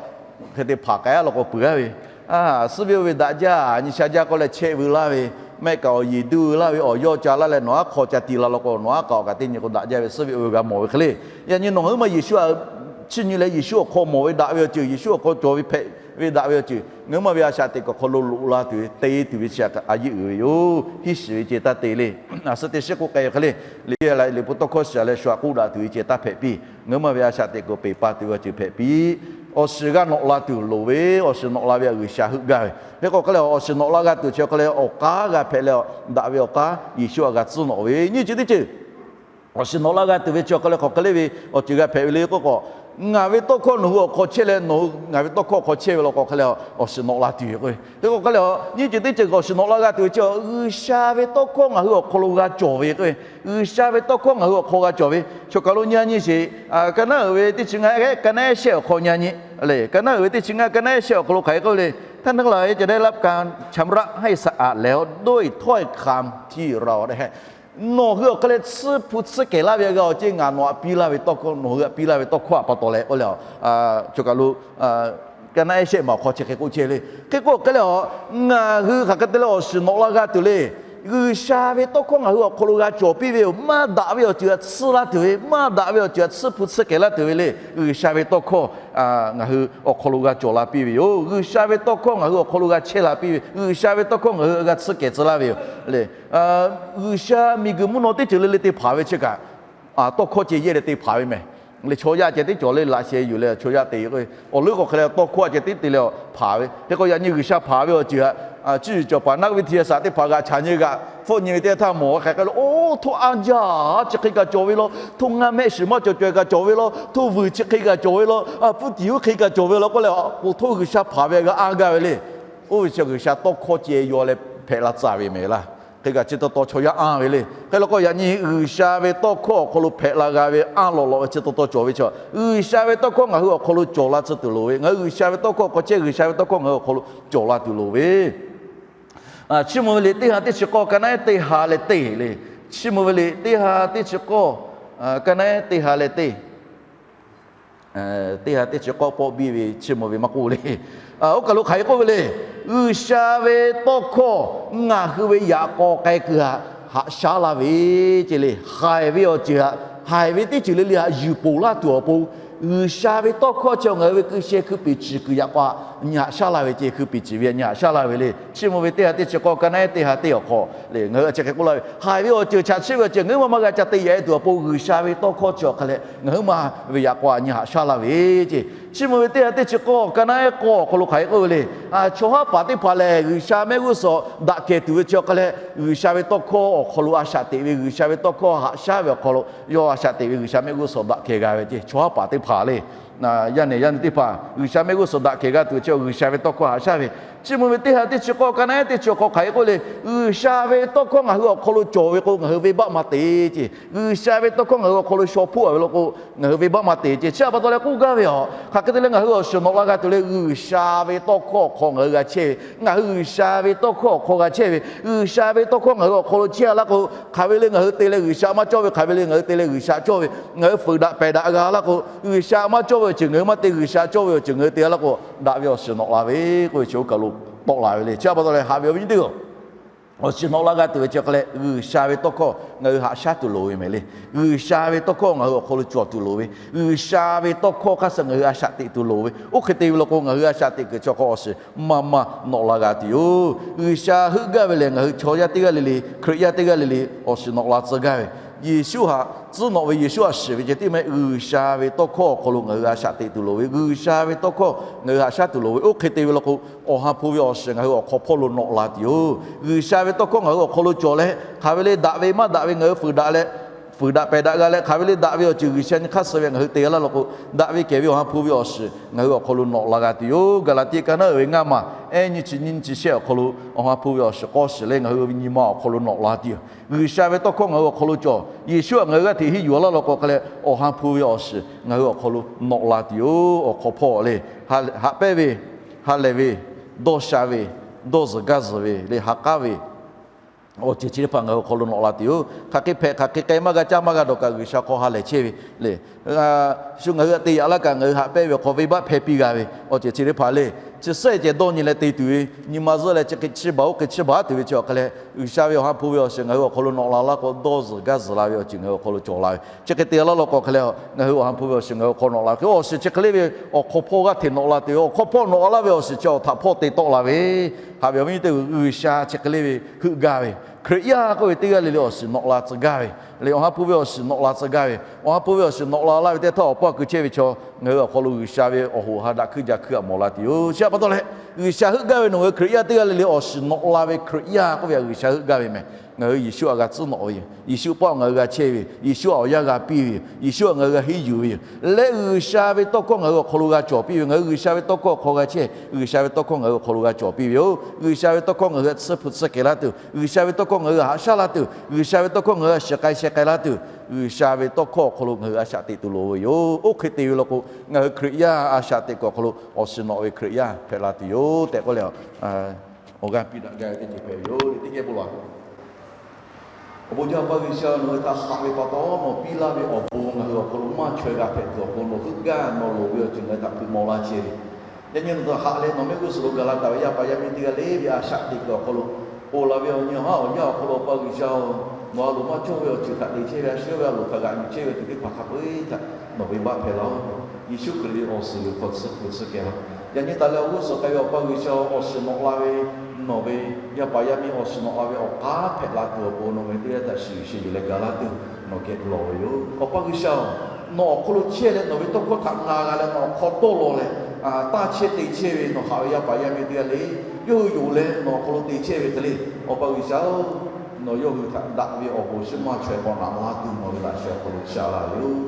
hk'e te hpaˍ k'ai a law k'o peuˬ a ve, a, suhˉ ve oˇ ve daꞈ jaˇ, nyi sha jaˇ k'oˆ leh chehˇ veu laˇ ve, mehˆ kaꞈ awˬ yeˬ duˇ laˇ ve awˬ yawˇ ca laˇ leh nawˬ aˉ hk'aw ca tiˍ la law k'o, nawˬ aˉ kaꞈ awˬ kaꞈ teˇ nyi k'o daꞈ jaˇ ve suhˉ ve oˇ ve g'a mawˬ ve hk'e le. Yaꞈ nyi nawˬ ngaˬ hui ma Yeˍsuˆ a chiˇ nyi leh Yeˍsuˆ awˬ hk'aw mawˬ ve daꞈ ve awˬ ceuˬ, Yeˍsuˆ awˬ hk'aw cawˬ ve hpehꞈ ve daꞈ ve awˬ ceuˬ ngaˬ hui ma ve a shaꞈ teꞈ kuiˬ awˬ hk'aw lo loꞈ la tuˬ ve te tuˬ ve chi a yiˇ uiˍ ve yoˬ. Henˇ shiˍ ve ceh taˇ te le. A suhˉ teˇ shiˉ k'oˆ k'ai ve hk'e le, Liꞈ hpu tawˇ hkawˇ shiˍ leh shu aꞈ k'oˆ daꞈ tuˬ ve ceh taˇ hpehꞈ piˇ. Ngaˬ hui ma ve a shaꞈ teꞈ kuiˬ peˬ pa tuˬ ve awˬ ceuˬ hpehꞈ piˇ. Awˬ shiˍ g'a nawꞈ la tuˬ loˍ ve, awˬ shiˍ nawꞈ la ve G'uiˬsha heuˆ gaˇ ve. Hk'e k'o hk'e leh awˬ shiˍ nawꞈ la g'a tuˬ chi hk'e leh awˬ k'aˉ g'a hpehꞈ leh, daꞈ ve awˬ k'aˉ Yeˍsuˆ a g'a tcuhˉ nawꞈ ve nyiˇ ceuˬ teˇ ceuˬ awˬ shiˍ nawꞈ la g'a tuˬ ve chi awˬ hk'aw lo hk'aˬ hk'e le ve awˬ ceuˬ g'a hpehꞈ ve le k'oˆ k'o, ngaˬ ve tawˇ hkawˇ nawˬ hui awˬ hk'aw chehˇ leh nawˬ hui ngaˬ ve tawˇ hkawˇ awˬ hk'aw chehˇ ve law k'o hk'e leh, awˬ shiˍ nawꞈ la tuˬ ve k'o, hk'e k'o hk'e leh nyiˇ ceuˬ teˇ ceuˬ awˬ shiˍ nawꞈ la g'a tuˬ ve chi, G'uiˬsha ve tawˇ hkawˇ ngaˬ hui awˬ hk'aw lo g'a cawˬ ve k'o, G'uiˬsha ve tawˇ hkawˇ ngaˬ hui awˬ hk'aw g'a cawˬ ve. Chaw kaˬ lo nyi a nyi sheˍ, ka naˉ uiˍ ve teˇ chi ngaˇ, ka naˉ ehˉ shehˆ awˬ hk'aw nyi a nyi le. Ka naˉ uiˍ ve teˇ chi ngaˇ, ka naˉ ehˉ shehˆ awˬ hk'aw lo hk'aˬ hk'e k'oˆ ve le. ท่านทั้งหลายจะได้รับการชำระให้สะอาดแล้ว ด้วยถ้อยคำที่เราได้ให้ Nawˬ hui awˬ hk'e leh tsuhˇ hpu tsuhˇ kehˬ laˇ ve g'a awˬ ceˇ ngaˬ nawˬ htaꞈ piˇ laˇ ve tawˇ hkawˇ, nawˬ hui htaꞈ piˇ laˇ ve tawˇ hkawˇ a pa taw leh k'oˆ le, chaw kaˬ lo ka naˉ ehˉ shehˆ ma awˬ hk'aw chi hk'e k'oˆ chehˇ le. Hk'e k'o hk'e leh a, ngaˬ hui hk'aˬ hk'e te leh awˬ shiˍ nawꞈ la g'a tuˬ le. G'uiˬsha ve tawˇ hkawˇ ngaˬ hui awˬ hk'aw lo g'a cawˬ piˇ ve yoˬ. Maˇ daꞈ ve awˬ ceuˬ htaꞈ tsuhˇ laˇ tuˬ ve, maˇ daꞈ ve awˬ ceuˬ htaꞈ tsuhˇ hpu tsuhˇ kehˬ laˇ tuˬ ve le. G'uiˬsha ve tawˇ hkawˇ ngaˬ hui awˬ hk'aw lo g'a cawˬ la piˇ ve yoˬ. G'uiˬsha ve tawˇ hkawˇ ngaˬ hui awˬ hk'aw lo g'a chehˇ la piˇ ve, G'uiˬsha ve tawˇ hkawˇ ngaˬ hui g'a tsuhˇ kehˬ tcuh laˇ ve yoˬ le. G'uiˬsha miˬguiˬ mvuhˇ naw teˇ ceuˬ le le te hpanˍ ve chi kaꞈ, tawˇ hkawˇ ceh yehˇ leh te hpanˍ ve mehˬ. Le chaw yaˇ ceh teˇ cawˬ le laꞈ sheh yuˬ leh chaw yaˇ te ve k'o, awˬ leuˉ k'o hk'e leh tawˇ hkawˇ a ceh teˇ te leh hpanˍ ve. Hk'e k'o yaꞈ nyi G'uiˬsha hpanˍ ve awˬ ceuˬ htaꞈ, cuˇ yiˍ cawˬ paˍ นักวิทยาศาสตร์ teˇ hpaˍ g'aꞈ chaꞈ nyi g'aꞈ hpfuhˆ nyi ve teˇ htaˇ mawˬ hk'aˬ hk'e le, oˇ htoˇ a jaˇ chi hk'e kaꞈ cawˬ ve law, htoˇ ngaˇ mehˆ shiˍ maˇ cawˬ caweh kaꞈ cawˬ ve law, htoˇ vuiˬ chi hk'e kaꞈ cawˬ ve law, a puˇ tiˍ uˉ hk'e kaꞈ cawˬ ve law k'oˆ leh, k'oˍ htoˇ G'uiˬsha hpanˍ ve g'a anˇ gaˇ ve le. Oˇ ve chi G'uiˬsha tawˇ hkawˇ ceh yaw leh hpehꞈ la tcuh ve mehˬ laˇ. Hk'e kaꞈ chi taw taw chaw yaˇ anˇ ve le. Hk'e law k'o yaꞈ nyi G'uiˬsha ve tawˇ hkawˇ awˬ hk'aw lo hpehꞈ la g'a ve anˇ lawꞈ lawꞈ ve chi taw taw cawˬ ve chi, G'uiˬsha ve tawˇ hkawˇ ngaˬ hui awˬ hk'aw lo cawˬ la tcuh tuˬ loˍ ve. Ngaˬ hui G'uiˬsha ve tawˇ hkawˇ hk'aw chehˇ, G'uiˬsha ve tawˇ hkawˇ ngaˬ hui awˬ hk'aw lo cawˬ la tuˬ loˍ ve. Chiˇ mvuh ve liꞈ teˇ ha teˇ chi k'awˇ ka naˉ ehˉ teˇ ha leh teˇ le. Chiˇ mvuh ve liꞈ teˇ ha teˇ chi k'awˇ, ka naˉ ehˉ teˇ ha leh teˇ teˇ ha teˇ chi k'awˇ pawˆ biˇ ve Chiˇ mvuh ve maˇ k'oˆ le. Oˇ kaˬ lo hk'aˬ hk'e k'oˆ ve le. G'uiˬsha ve tawˇ hkawˇ ngaˬ hui ve yaꞈ k'aw k'ai kuiˬ htaꞈ haꞈ shaˉ laˇ ve ceh le. Haiˬ ve awˬ ceuˬ htaꞈ, haiˬ ve teˇ ceuˬ le le htaꞈ yuˬ poˬ laˇ tuˬ awˬ pon, G'uiˬsha ve tawˇ hkawˇ chi ngaˬ hui ve hkui sheh hkui peˍ ciˬ kuiˬ yaꞈ k'aw nyi haꞈ shaˉ laˇ ve ceh, hkui peˍ ciˬ ve nyi haꞈ shaˉ laˇ ve le. Chiˇ mvuh ve teˇ ha teˇ chi k'awˇ ka naˉ ehˉ teˇ ha teˇ awˬ hk'aw le, ngaˬ hui a chi hk'e k'oˆ laˇ ve, haiˬ ve awˬ ceuˬ chaꞈ chiˆ ve awˬ ceuˬ ngaˬ hui ma maˇ g'a ca te yaꞈ e tuˬ awˬ pon, G'uiˬsha ve tawˇ hkawˇ chi awˬ hk'a leh ngaˬ hui ma ve yaꞈ k'aw nyi haꞈ shaˉ laˇ ve ceh. Chiˇ mvuh ve teˇ ha teˇ chi k'awˇ ka naˉ ehˉ k'awˇ awˬ hk'aw lo hk'aˬ hk'e k'oˆ ve le. Chaw haˉ paˍ teˇ hpaˍ lehˬ, G'uiˬsha mehˆ g'uˇ suhˍ daꞈ kehˬ tuˬ ve chi awˬ hk'a leh, G'uiˬsha ve tawˇ hkawˇ awˬ hk'aw lo a shaꞈ teꞈ ve, G'uiˬsha ve tawˇ hkawˇ haꞈ shaˉ ve awˬ hk'aw lo yawˇ a shaꞈ teꞈ ve G'uiˬsha mehˆ g'uˇ suhˍ daꞈ kehˬ g'a ve ceh. Chaw haˉ paˍ teˇ hpaˍ le, yaˇ nehˬ yaˇ nehˬ teˇ hpaˍ G'uiˬsha mehˆ g'uˇ suhˍ daꞈ kehˬ g'a tuˬ chi G'uiˬsha ve tawˇ hkawˇ haꞈ shaˉ ve. Chiˇ mvuh ve teˇ ha teˇ chi k'awˇ ka naˉ ehˉ teˇ chi awˬ hk'aw hk'aˬ hk'e k'oˆ le. G'uiˬsha ve tawˇ hkawˇ ngaˬ hui awˬ hk'aw lo cawˬ ve k'o, ngaˬ hui venˇbaˆ maˇ te ceh. G'uiˬsha ve tawˇ hkawˇ ngaˬ hui awˬ hk'aw lo shaw hpoˆ a ve law k'o, ngaˬ hui venˇbaˆ maˇ te ceh. Chi a pa taw leh k'oˆ gaˇ ve a, hk'aˬ hk'e te leh ngaˬ hui awˬ shiˍ nawꞈ la g'a tuˬ le. G'uiˬsha ve tawˇ hkawˇ awˬ hk'aw ngaˬ hui g'a chehˇ ve, ngaˬ hui G'uiˬsha ve tawˇ hkawˇ awˬ hk'aw g'a chehˇ ve, G'uiˬsha ve tawˇ hkawˇ ngaˬ hui awˬ hk'aw lo chehˇ a laˇ k'o, hk'aˬ ve le ngaˬ hui te leh G'uiˬsha maˇ cawˇ ve, hk'aˬ ve le ngaˬ hui te leh G'uiˬsha cawˇ ve, ngaˬ hui fuiˍ daꞈ pehˬ daꞈ g'a laˇ k'o, G'uiˬsha maˇ cawˇ ve awˬ ceuˬ ngaˬ hui maˇ te, G'uiˬsha cawˇ ve awˬ ceuˬ ngaˬ hui te a laˇ k'o, daꞈ ve awˬ shiˍ nawꞈ la ve k'oˆ ve chi oˇ kaˬ lo tawˆ la ve le. Chi a pa taw leh haꞈ ve awˬ viˉ nyi teˇ hpaˍ, awˬ shiˍ nawꞈ la g'a tuˬ ve chi hk'a leh G'uiˬsha ve tawˇ hkawˇ ngaˬ hui haꞈ shaˉ tuˬ loˍ ve mehˬ le. G'uiˬsha ve tawˇ hkawˇ ngaˬ hui awˬ hk'aw lo cawˬ tuˬ loˍ ve, G'uiˬsha ve tawˇ hkawˇ hk'aˇ suh ngaˬ hui a shaꞈ teꞈ tuˬ loˍ ve, oˇ hk'e te ve law k'o ngaˬ hui a shaꞈ teꞈ kuiˬ chi awˬ hk'aw awˬ shiˍ maˇ maˇ nawꞈ la g'a tuˬ yoˬ. G'uiˬsha heuˆ gaˇ ve lehˬ, ngaˬ hui chaw yaˇ teˇ g'aˇ le le, Hkriꞈ yaˇ teˇ g'aˇ le le awˬ shiˍ nawꞈ la tcuh gaˇ ve, Yeˍsuˆ htaꞈ tcuhˉ nawꞈ ve, Yeˍsuˆ htaꞈ shiˍ ve ceh tiˉ mehˆ G'uiˬsha ve tawˇ hkawˇ awˬ hk'aw lo ngaˬ hui a shaꞈ teꞈ tuˬ loˍ ve, G'uiˬsha ve tawˇ hkawˇ ngaˬ hui haꞈ shaˉ tuˬ loˍ ve, oˇ hk'e te ve law k'o, Awˬ ha hpu ve awˬ shiˍ ngaˬ hui awˬ hk'aw hpawˇ lo nawꞈ la tuˬ yoˬ. G'uiˬsha ve tawˇ hkawˇ ngaˬ hui awˬ hk'aw lo cawˬ leh, hk'aˬ ve le daꞈ ve maˇ daꞈ ve ngaˬ hui fuiˍ daꞈ leh, fuiˍ daꞈ pehˬ daꞈ g'a leh, hk'aˬ ve le daꞈ ve awˬ ceuˬ G'uiˬsha nyi hk'aˇ suh ve ngaˬ hui te g'a laˇ law k'o, daꞈ ve kehˬ ve Awˬ ha hpu ve awˬ shiˍ ngaˬ hui awˬ hk'aw lo nawꞈ la g'a tuˬ yoˬ. Gaˍlaˍtiˆ ka naˉ uiˍ ve ngaˇ maˬ, ehˉ nyiˇ chi nyiˇ nyiˇ chi shehˆ awˬ hk'aw lo Awˬ ha hpu ve awˬ shiˍ k'awˇ shiˍ leh ngaˬ hui ve nyi ma awˬ hk'aw lo nawꞈ la tuˬ yoˬ. G'uiˬsha ve tawˇ hkawˇ ngaˬ hui awˬ hk'aw lo cawˬ, Yeˍsuˆ htaꞈ ngaˬ hui g'aˇ hteꞈ hiˆ yuˬ laˇ law k'o hk'a leh, Awˬ ha hpu ve awˬ shiˍ ngaˬ hui awˬ hk'aw lo nawꞈ la tuˬ yoˬ. Awˬ hk'aw hpawˇ le, haꞈ pehnˇ ve, ha lehˬ ve, dawˇ sha ve, dawˇ zuhˬ gaˇ zuhˬ ve le, ha k'aˉ ve awˬ ceuˬ chi teˇ hpaˍ ngaˬ hui awˬ hk'aw lo nawꞈ la tuˬ yoˬ. Hk'aˬ hk'e hpehꞈ, hk'aˬ hk'e k'ai, maˇ g'a caˇ maˇ g'a dawˬ kaꞈ, G'uiˬsha hk'aw ha lehˬ chehˇ ve le. Shu ngaˬ hui htaꞈ te yaꞈ laˇ kaꞈ, ngaˬ hui haꞈ pehnˇ ve awˬ hk'aw venˇbaˆ hpehˇ piˇ g'a ve awˬ ceuˬ chi teˇ hpaˍ le. Chi suhˉ ceh dawˇ nyi leh te tuˬ ve, nyi ma zuhˆ leh chi hk'e chi baˬ oˇ hk'e chi baˬ te ve chi awˬ hk'aˇ leh, G'uiˬsha ve awˬ ha hpu ve awˬ shiˍ ngaˬ hui awˬ hk'aw lo nawꞈ la laˇ k'o, dawˇ zuhˬ gaˇ zuhˬ la ve awˬ ceuˬ ngaˬ hui awˬ hk'aw lo cawˬ la ve. Chi hk'e te laˇ law k'o hk'aˇ leh, ngaˬ hui awˬ ha hpu ve awˬ shiˍ ngaˬ hui awˬ hk'aw nawꞈ la ve hk'e, awˬ shiˍ chi hk'e le ve awˬ hk'aw hpawˇ g'aˇ hteꞈ nawꞈ la tuˬ ve, awˬ hk'aw hpawˇ nawꞈ la ve awˬ shiˍ chi awˬ htaꞈ hpawˇ te tawˆ la ve, haꞈ ve awˬ viˉ nyi teˇ-oˬ, G'uiˬsha chi hk'e le ve heuˆ gaˇ ve, Hkriꞈ yaˇ k'oˆ ve teˇ g'aˇ le le awˬ shiˍ nawꞈ la tcuh gaˇ ve, le awˬ ha hpu ve awˬ shiˍ nawꞈ la tcuh gaˇ ve, awˬ ha hpu ve awˬ shiˍ nawꞈ la laˇ ve teˇ htaˇ awˬ paˇ keu chehˇ ve chaw ngaˬ hui awˬ hk'aw lo G'uiˬsha ve awˬ hoꞈ ha daꞈ hkuiˇ jaˇ hkuiˇ aꞈ mawˬ la tuˬ yoˬ. Chi htaꞈ pa taw leh, G'uiˬsha heuˆ gaˇ ve nawˬ ngaˬ hui Hkriꞈ yaˇ teˇ g'aˇ le le awˬ shiˍ nawꞈ la ve Hkriꞈ yaˇ k'oˆ ve htaꞈ G'uiˬsha heuˆ gaˇ ve meh. Ngaˬ hui Yeˍsuˆ htaꞈ g'a tcuhˉ nawꞈ ve yoˬ. Yeˍsuˆ paˆ ngaˬ hui g'a chehˇ ve yoˬ. Yeˍsuˆ htaꞈ awˬ yanˇ g'a piˇ ve yoˬ. Yeˍsuˆ htaꞈ ngaˬ hui g'a henˇ yuˬ ve yoˬ. Leh G'uiˬsha ve tawˇ hkawˇ ngaˬ hui awˬ hk'aw lo g'a cawˬ piˇ ve, ngaˬ hui G'uiˬsha ve tawˇ hkawˇ awˬ hk'aw g'a chehˇ, G'uiˬsha ve tawˇ hkawˇ ngaˬ hui awˬ hk'aw lo g'a cawˬ piˇ ve yoˬ. G'uiˬsha ve tawˇ hkawˇ ngaˬ hui htaꞈ tsuhˇ hpu tsuhˇ kehˬ laˇ tuˬ, G'uiˬsha ve tawˇ hkawˇ ngaˬ hui haꞈ shaˉ laˇ tuˬ, G'uiˬsha ve tawˇ hkawˇ ngaˬ hui a shiˍ k'ai sheh k'ai laˇ tuˬ, G'uiˬsha ve tawˇ hkawˇ awˬ hk'aw lo ngaˬ hui a shaꞈ teꞈ tuˬ loˍ ve yoˬ. Oˇ hk'e te ve law k'o, ngaˬ hui Hkriꞈ yaˇ a shaꞈ teꞈ kuiˬ awˬ hk'aw lo awˬ shiˍ nawꞈ ve Hkriꞈ yaˇ hpehꞈ la tuˬ yoˬ tehꞈ k'oˆ leh, awˬ g'aˇ piˇ daꞈ gaˇ ve teˇ ceuˬ hpehꞈ ve yoˬ. Teˇ geh bon lawˬ. Awˬ bon jaˇ Awˬ pa G'uiˬsha, nawˬ hui htaꞈ haꞈ ve pa taw, nawˬ piˇ laˇ ve awˬ bon ngaˬ hui awˬ hk'aw lo maˇ chaweh g'a hpehꞈ tuˬ awˬ pon nawˬ heuˆ gaˇ, nawˬ loˍ ve awˬ ceuˬ ngaˬ hui htaꞈ hpeuꞈ maw laˇ chehˇ ve. Yaꞈ nyi nawˬ htaꞈ haꞈ leh nawˬ mehˆ g'uˇ suhˍ lo gaˬ la taˍ ve yaˇ paˍ yaˇ miˇ teˇ g'aˇ le ve a shaꞈ teꞈ kuiˬ awˬ hk'aw lo, ponˬ laˬ ve awˬ nyi awˬ haˉ awˬ yaˇ awˬ hk'aw lo Awˬ pa G'uiˬsha-oˬ, nawˬ a loˍ maˇ cawˇ ve awˬ ceuˬ htaꞈ te chehˇ ve, a shu yawˇ ve a loˍ htaꞈ g'aꞈ yuˬ chehˇ ve awˬ ceuˬ teˇ hpaˍ hk'a peu-eˬ htaꞈ nawˬ ve baˆ hpehꞈ laˇ-oˆ. Yeˍsuˆ Hkriꞈ ve awˬ suhˍ ve hk'aw tsuhˇ hpu tsuhˇ kehˬ laˇ. Yaꞈ nyi taˍ leh awˬ g'uˇ suhˍ k'ai ve Awˬ pa G'uiˬsha-oˬ, awˬ shiˍ nawꞈ la ve nawˬ ve yaˇ paˍ yaˇ miˇ awˬ shiˍ nawꞈ la ve awˬ k'aˉ hpehꞈ la tuˬ awˬ pon nawˬ ve teˇ g'aˇ htaꞈ shiˍ yuˬ sheh yuˬ leh gaˬ laˇ tuˬ nawˬ geh lawˬ ve yoˬ. Awˬ pa G'uiˬsha-oˬ, nawˬ awˬ hk'aw lo chehˇ leh nawˬ ve tawˇ hkawˇ htaꞈ na g'a leh nawˬ awˬ hk'aw dawˇ law leh, taˇ chehˇ te chehˇ ve nawˬ haꞈ ve yaˇ paˍ yaˇ miˇ teˇ g'aˇ le, yawˇ hui yonˍ leh nawˬ awˬ hk'aw lo te chehˇ ve hk'e le, Awˬ pa G'uiˬsha-oˬ, nawˬ yawˇ hui htaꞈ daꞈ ve awˬ bon shiˉ maˇ chaweh k'awꞈ naꞈ laˇ tuˬ nawˬ ve laꞈ sheh awˬ hk'aw lo shaˍ laˇ ve yoˬ.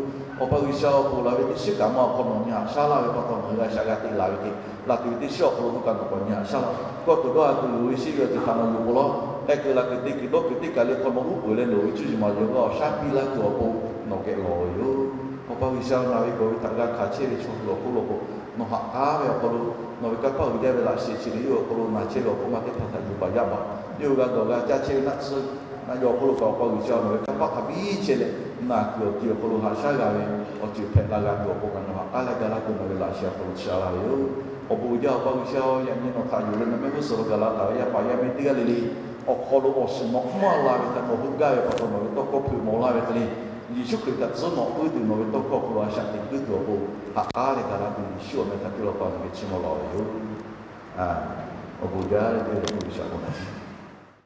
Awˬ pa G'uiˬsha-oˬ, ponˬ laˬ ve teˇ shiˉ kaꞈ maˇ awˬ hk'aw nawˬ nyi haꞈ shaˉ laˇ ve pa taw ngaˬ hui g'a shaꞈ g'a teꞈ laˬ ve hk'e, laˬ tuˬ ve teˇ shiˉ awˬ hk'aw lo nawˬ kaꞈ nawˬ k'awꞈ nyi haꞈ shaˉ laˇ. Kawˇ tuˬ dawˇ ha tuˬ loˍ ve shiˉ ve awˬ ceuˬ htaꞈ nawˬ yuˬ peuˬ law. K'ai kuiˬ laˬ kuiˬ te kuiˬ dawˇ kuiˬ teˇ kaˬ le hk'aw nawˬ uˉ peunˍ leh nawˬ ve cuˇ yiˍ maˍ yiˍ g'a awˬ shaˉ piˇ laˇ tuˬ awˬ pon nawˬ geh lawˬ ve yoˬ. Awˬ pa G'uiˬsha, nawˬ ve kawˬ ve htaꞈ g'a hkanˍ chehˇ ve chaw hui awˬ hk'oˆ lo k'o, nawˬ haꞈ k'aˉ ve awˬ hk'aw lo, nawˬ ve kanˇ paˆ uiˍ jaˇ ve laꞈ sheh chi ve yawˇ awˬ hk'aw lo na chehˇ ve awˬ hk'oˆ ma teˇ hpaˍ htaꞈ yuˬ baˬ yaˇ baˬ, yawˇ hui g'a dawˬ g'a caˇ chehˇ ve naˆ tsuhˇ naˆ yaw awˬ hk'oˆ lo kaꞈ, Awˬ pa G'uiˬsha, nawˬ ve kanˇ paˆ hk'a biˇ chehˇ leh, na kuiˬ awˬ ti awˬ hk'aw lo haꞈ shaˉ g'a ve awˬ ceuˬ hpehꞈ la g'a tuˬ awˬ pon kaꞈ nawˬ haꞈ k'aˉ leh ga laˇ tuˬ nawˬ ve laꞈ sheh awˬ hk'aw lo shaˍ laˇ ve yoˬ. Awˬ bon uiˍ jaˇ Awˬ pa G'uiˬsha-oˬ, yaꞈ nyi nawˬ htaꞈ yuˬ leh nawˬ mehˆ g'uˇ suhˍ lo gaˬ la taˍ ve yaˇ paˍ yaˇ miˇ teˇ g'aˇ le le awˬ hk'aw lo awˬ shiˍ nawꞈ maˇ la ve htaꞈ nawˬ hui gaˇ ve pa taw nawˬ ve tawˇ hkawˇ hpeuꞈ maw laˇ ve hk'e le, Yeˍsuˆ Hkriꞈ htaꞈ tcuhˉ nawꞈ puiˉ tuˬ nawˬ ve tawˇ hkawˇ awˬ hk'aw lo a shaꞈ teꞈ puiˉ tuˬ awˬ pon haꞈ k'aˉ leh ga laˇ tuˬ Yeˍsuˆ awˬ meh htaꞈ piˇ law pa nawˬ geh chiˇ mvuh lawˬ ve yoˬ. Awˬ bon jaˇ leh teˇ g'aˇ le le G'uiˬsha bon naꞈ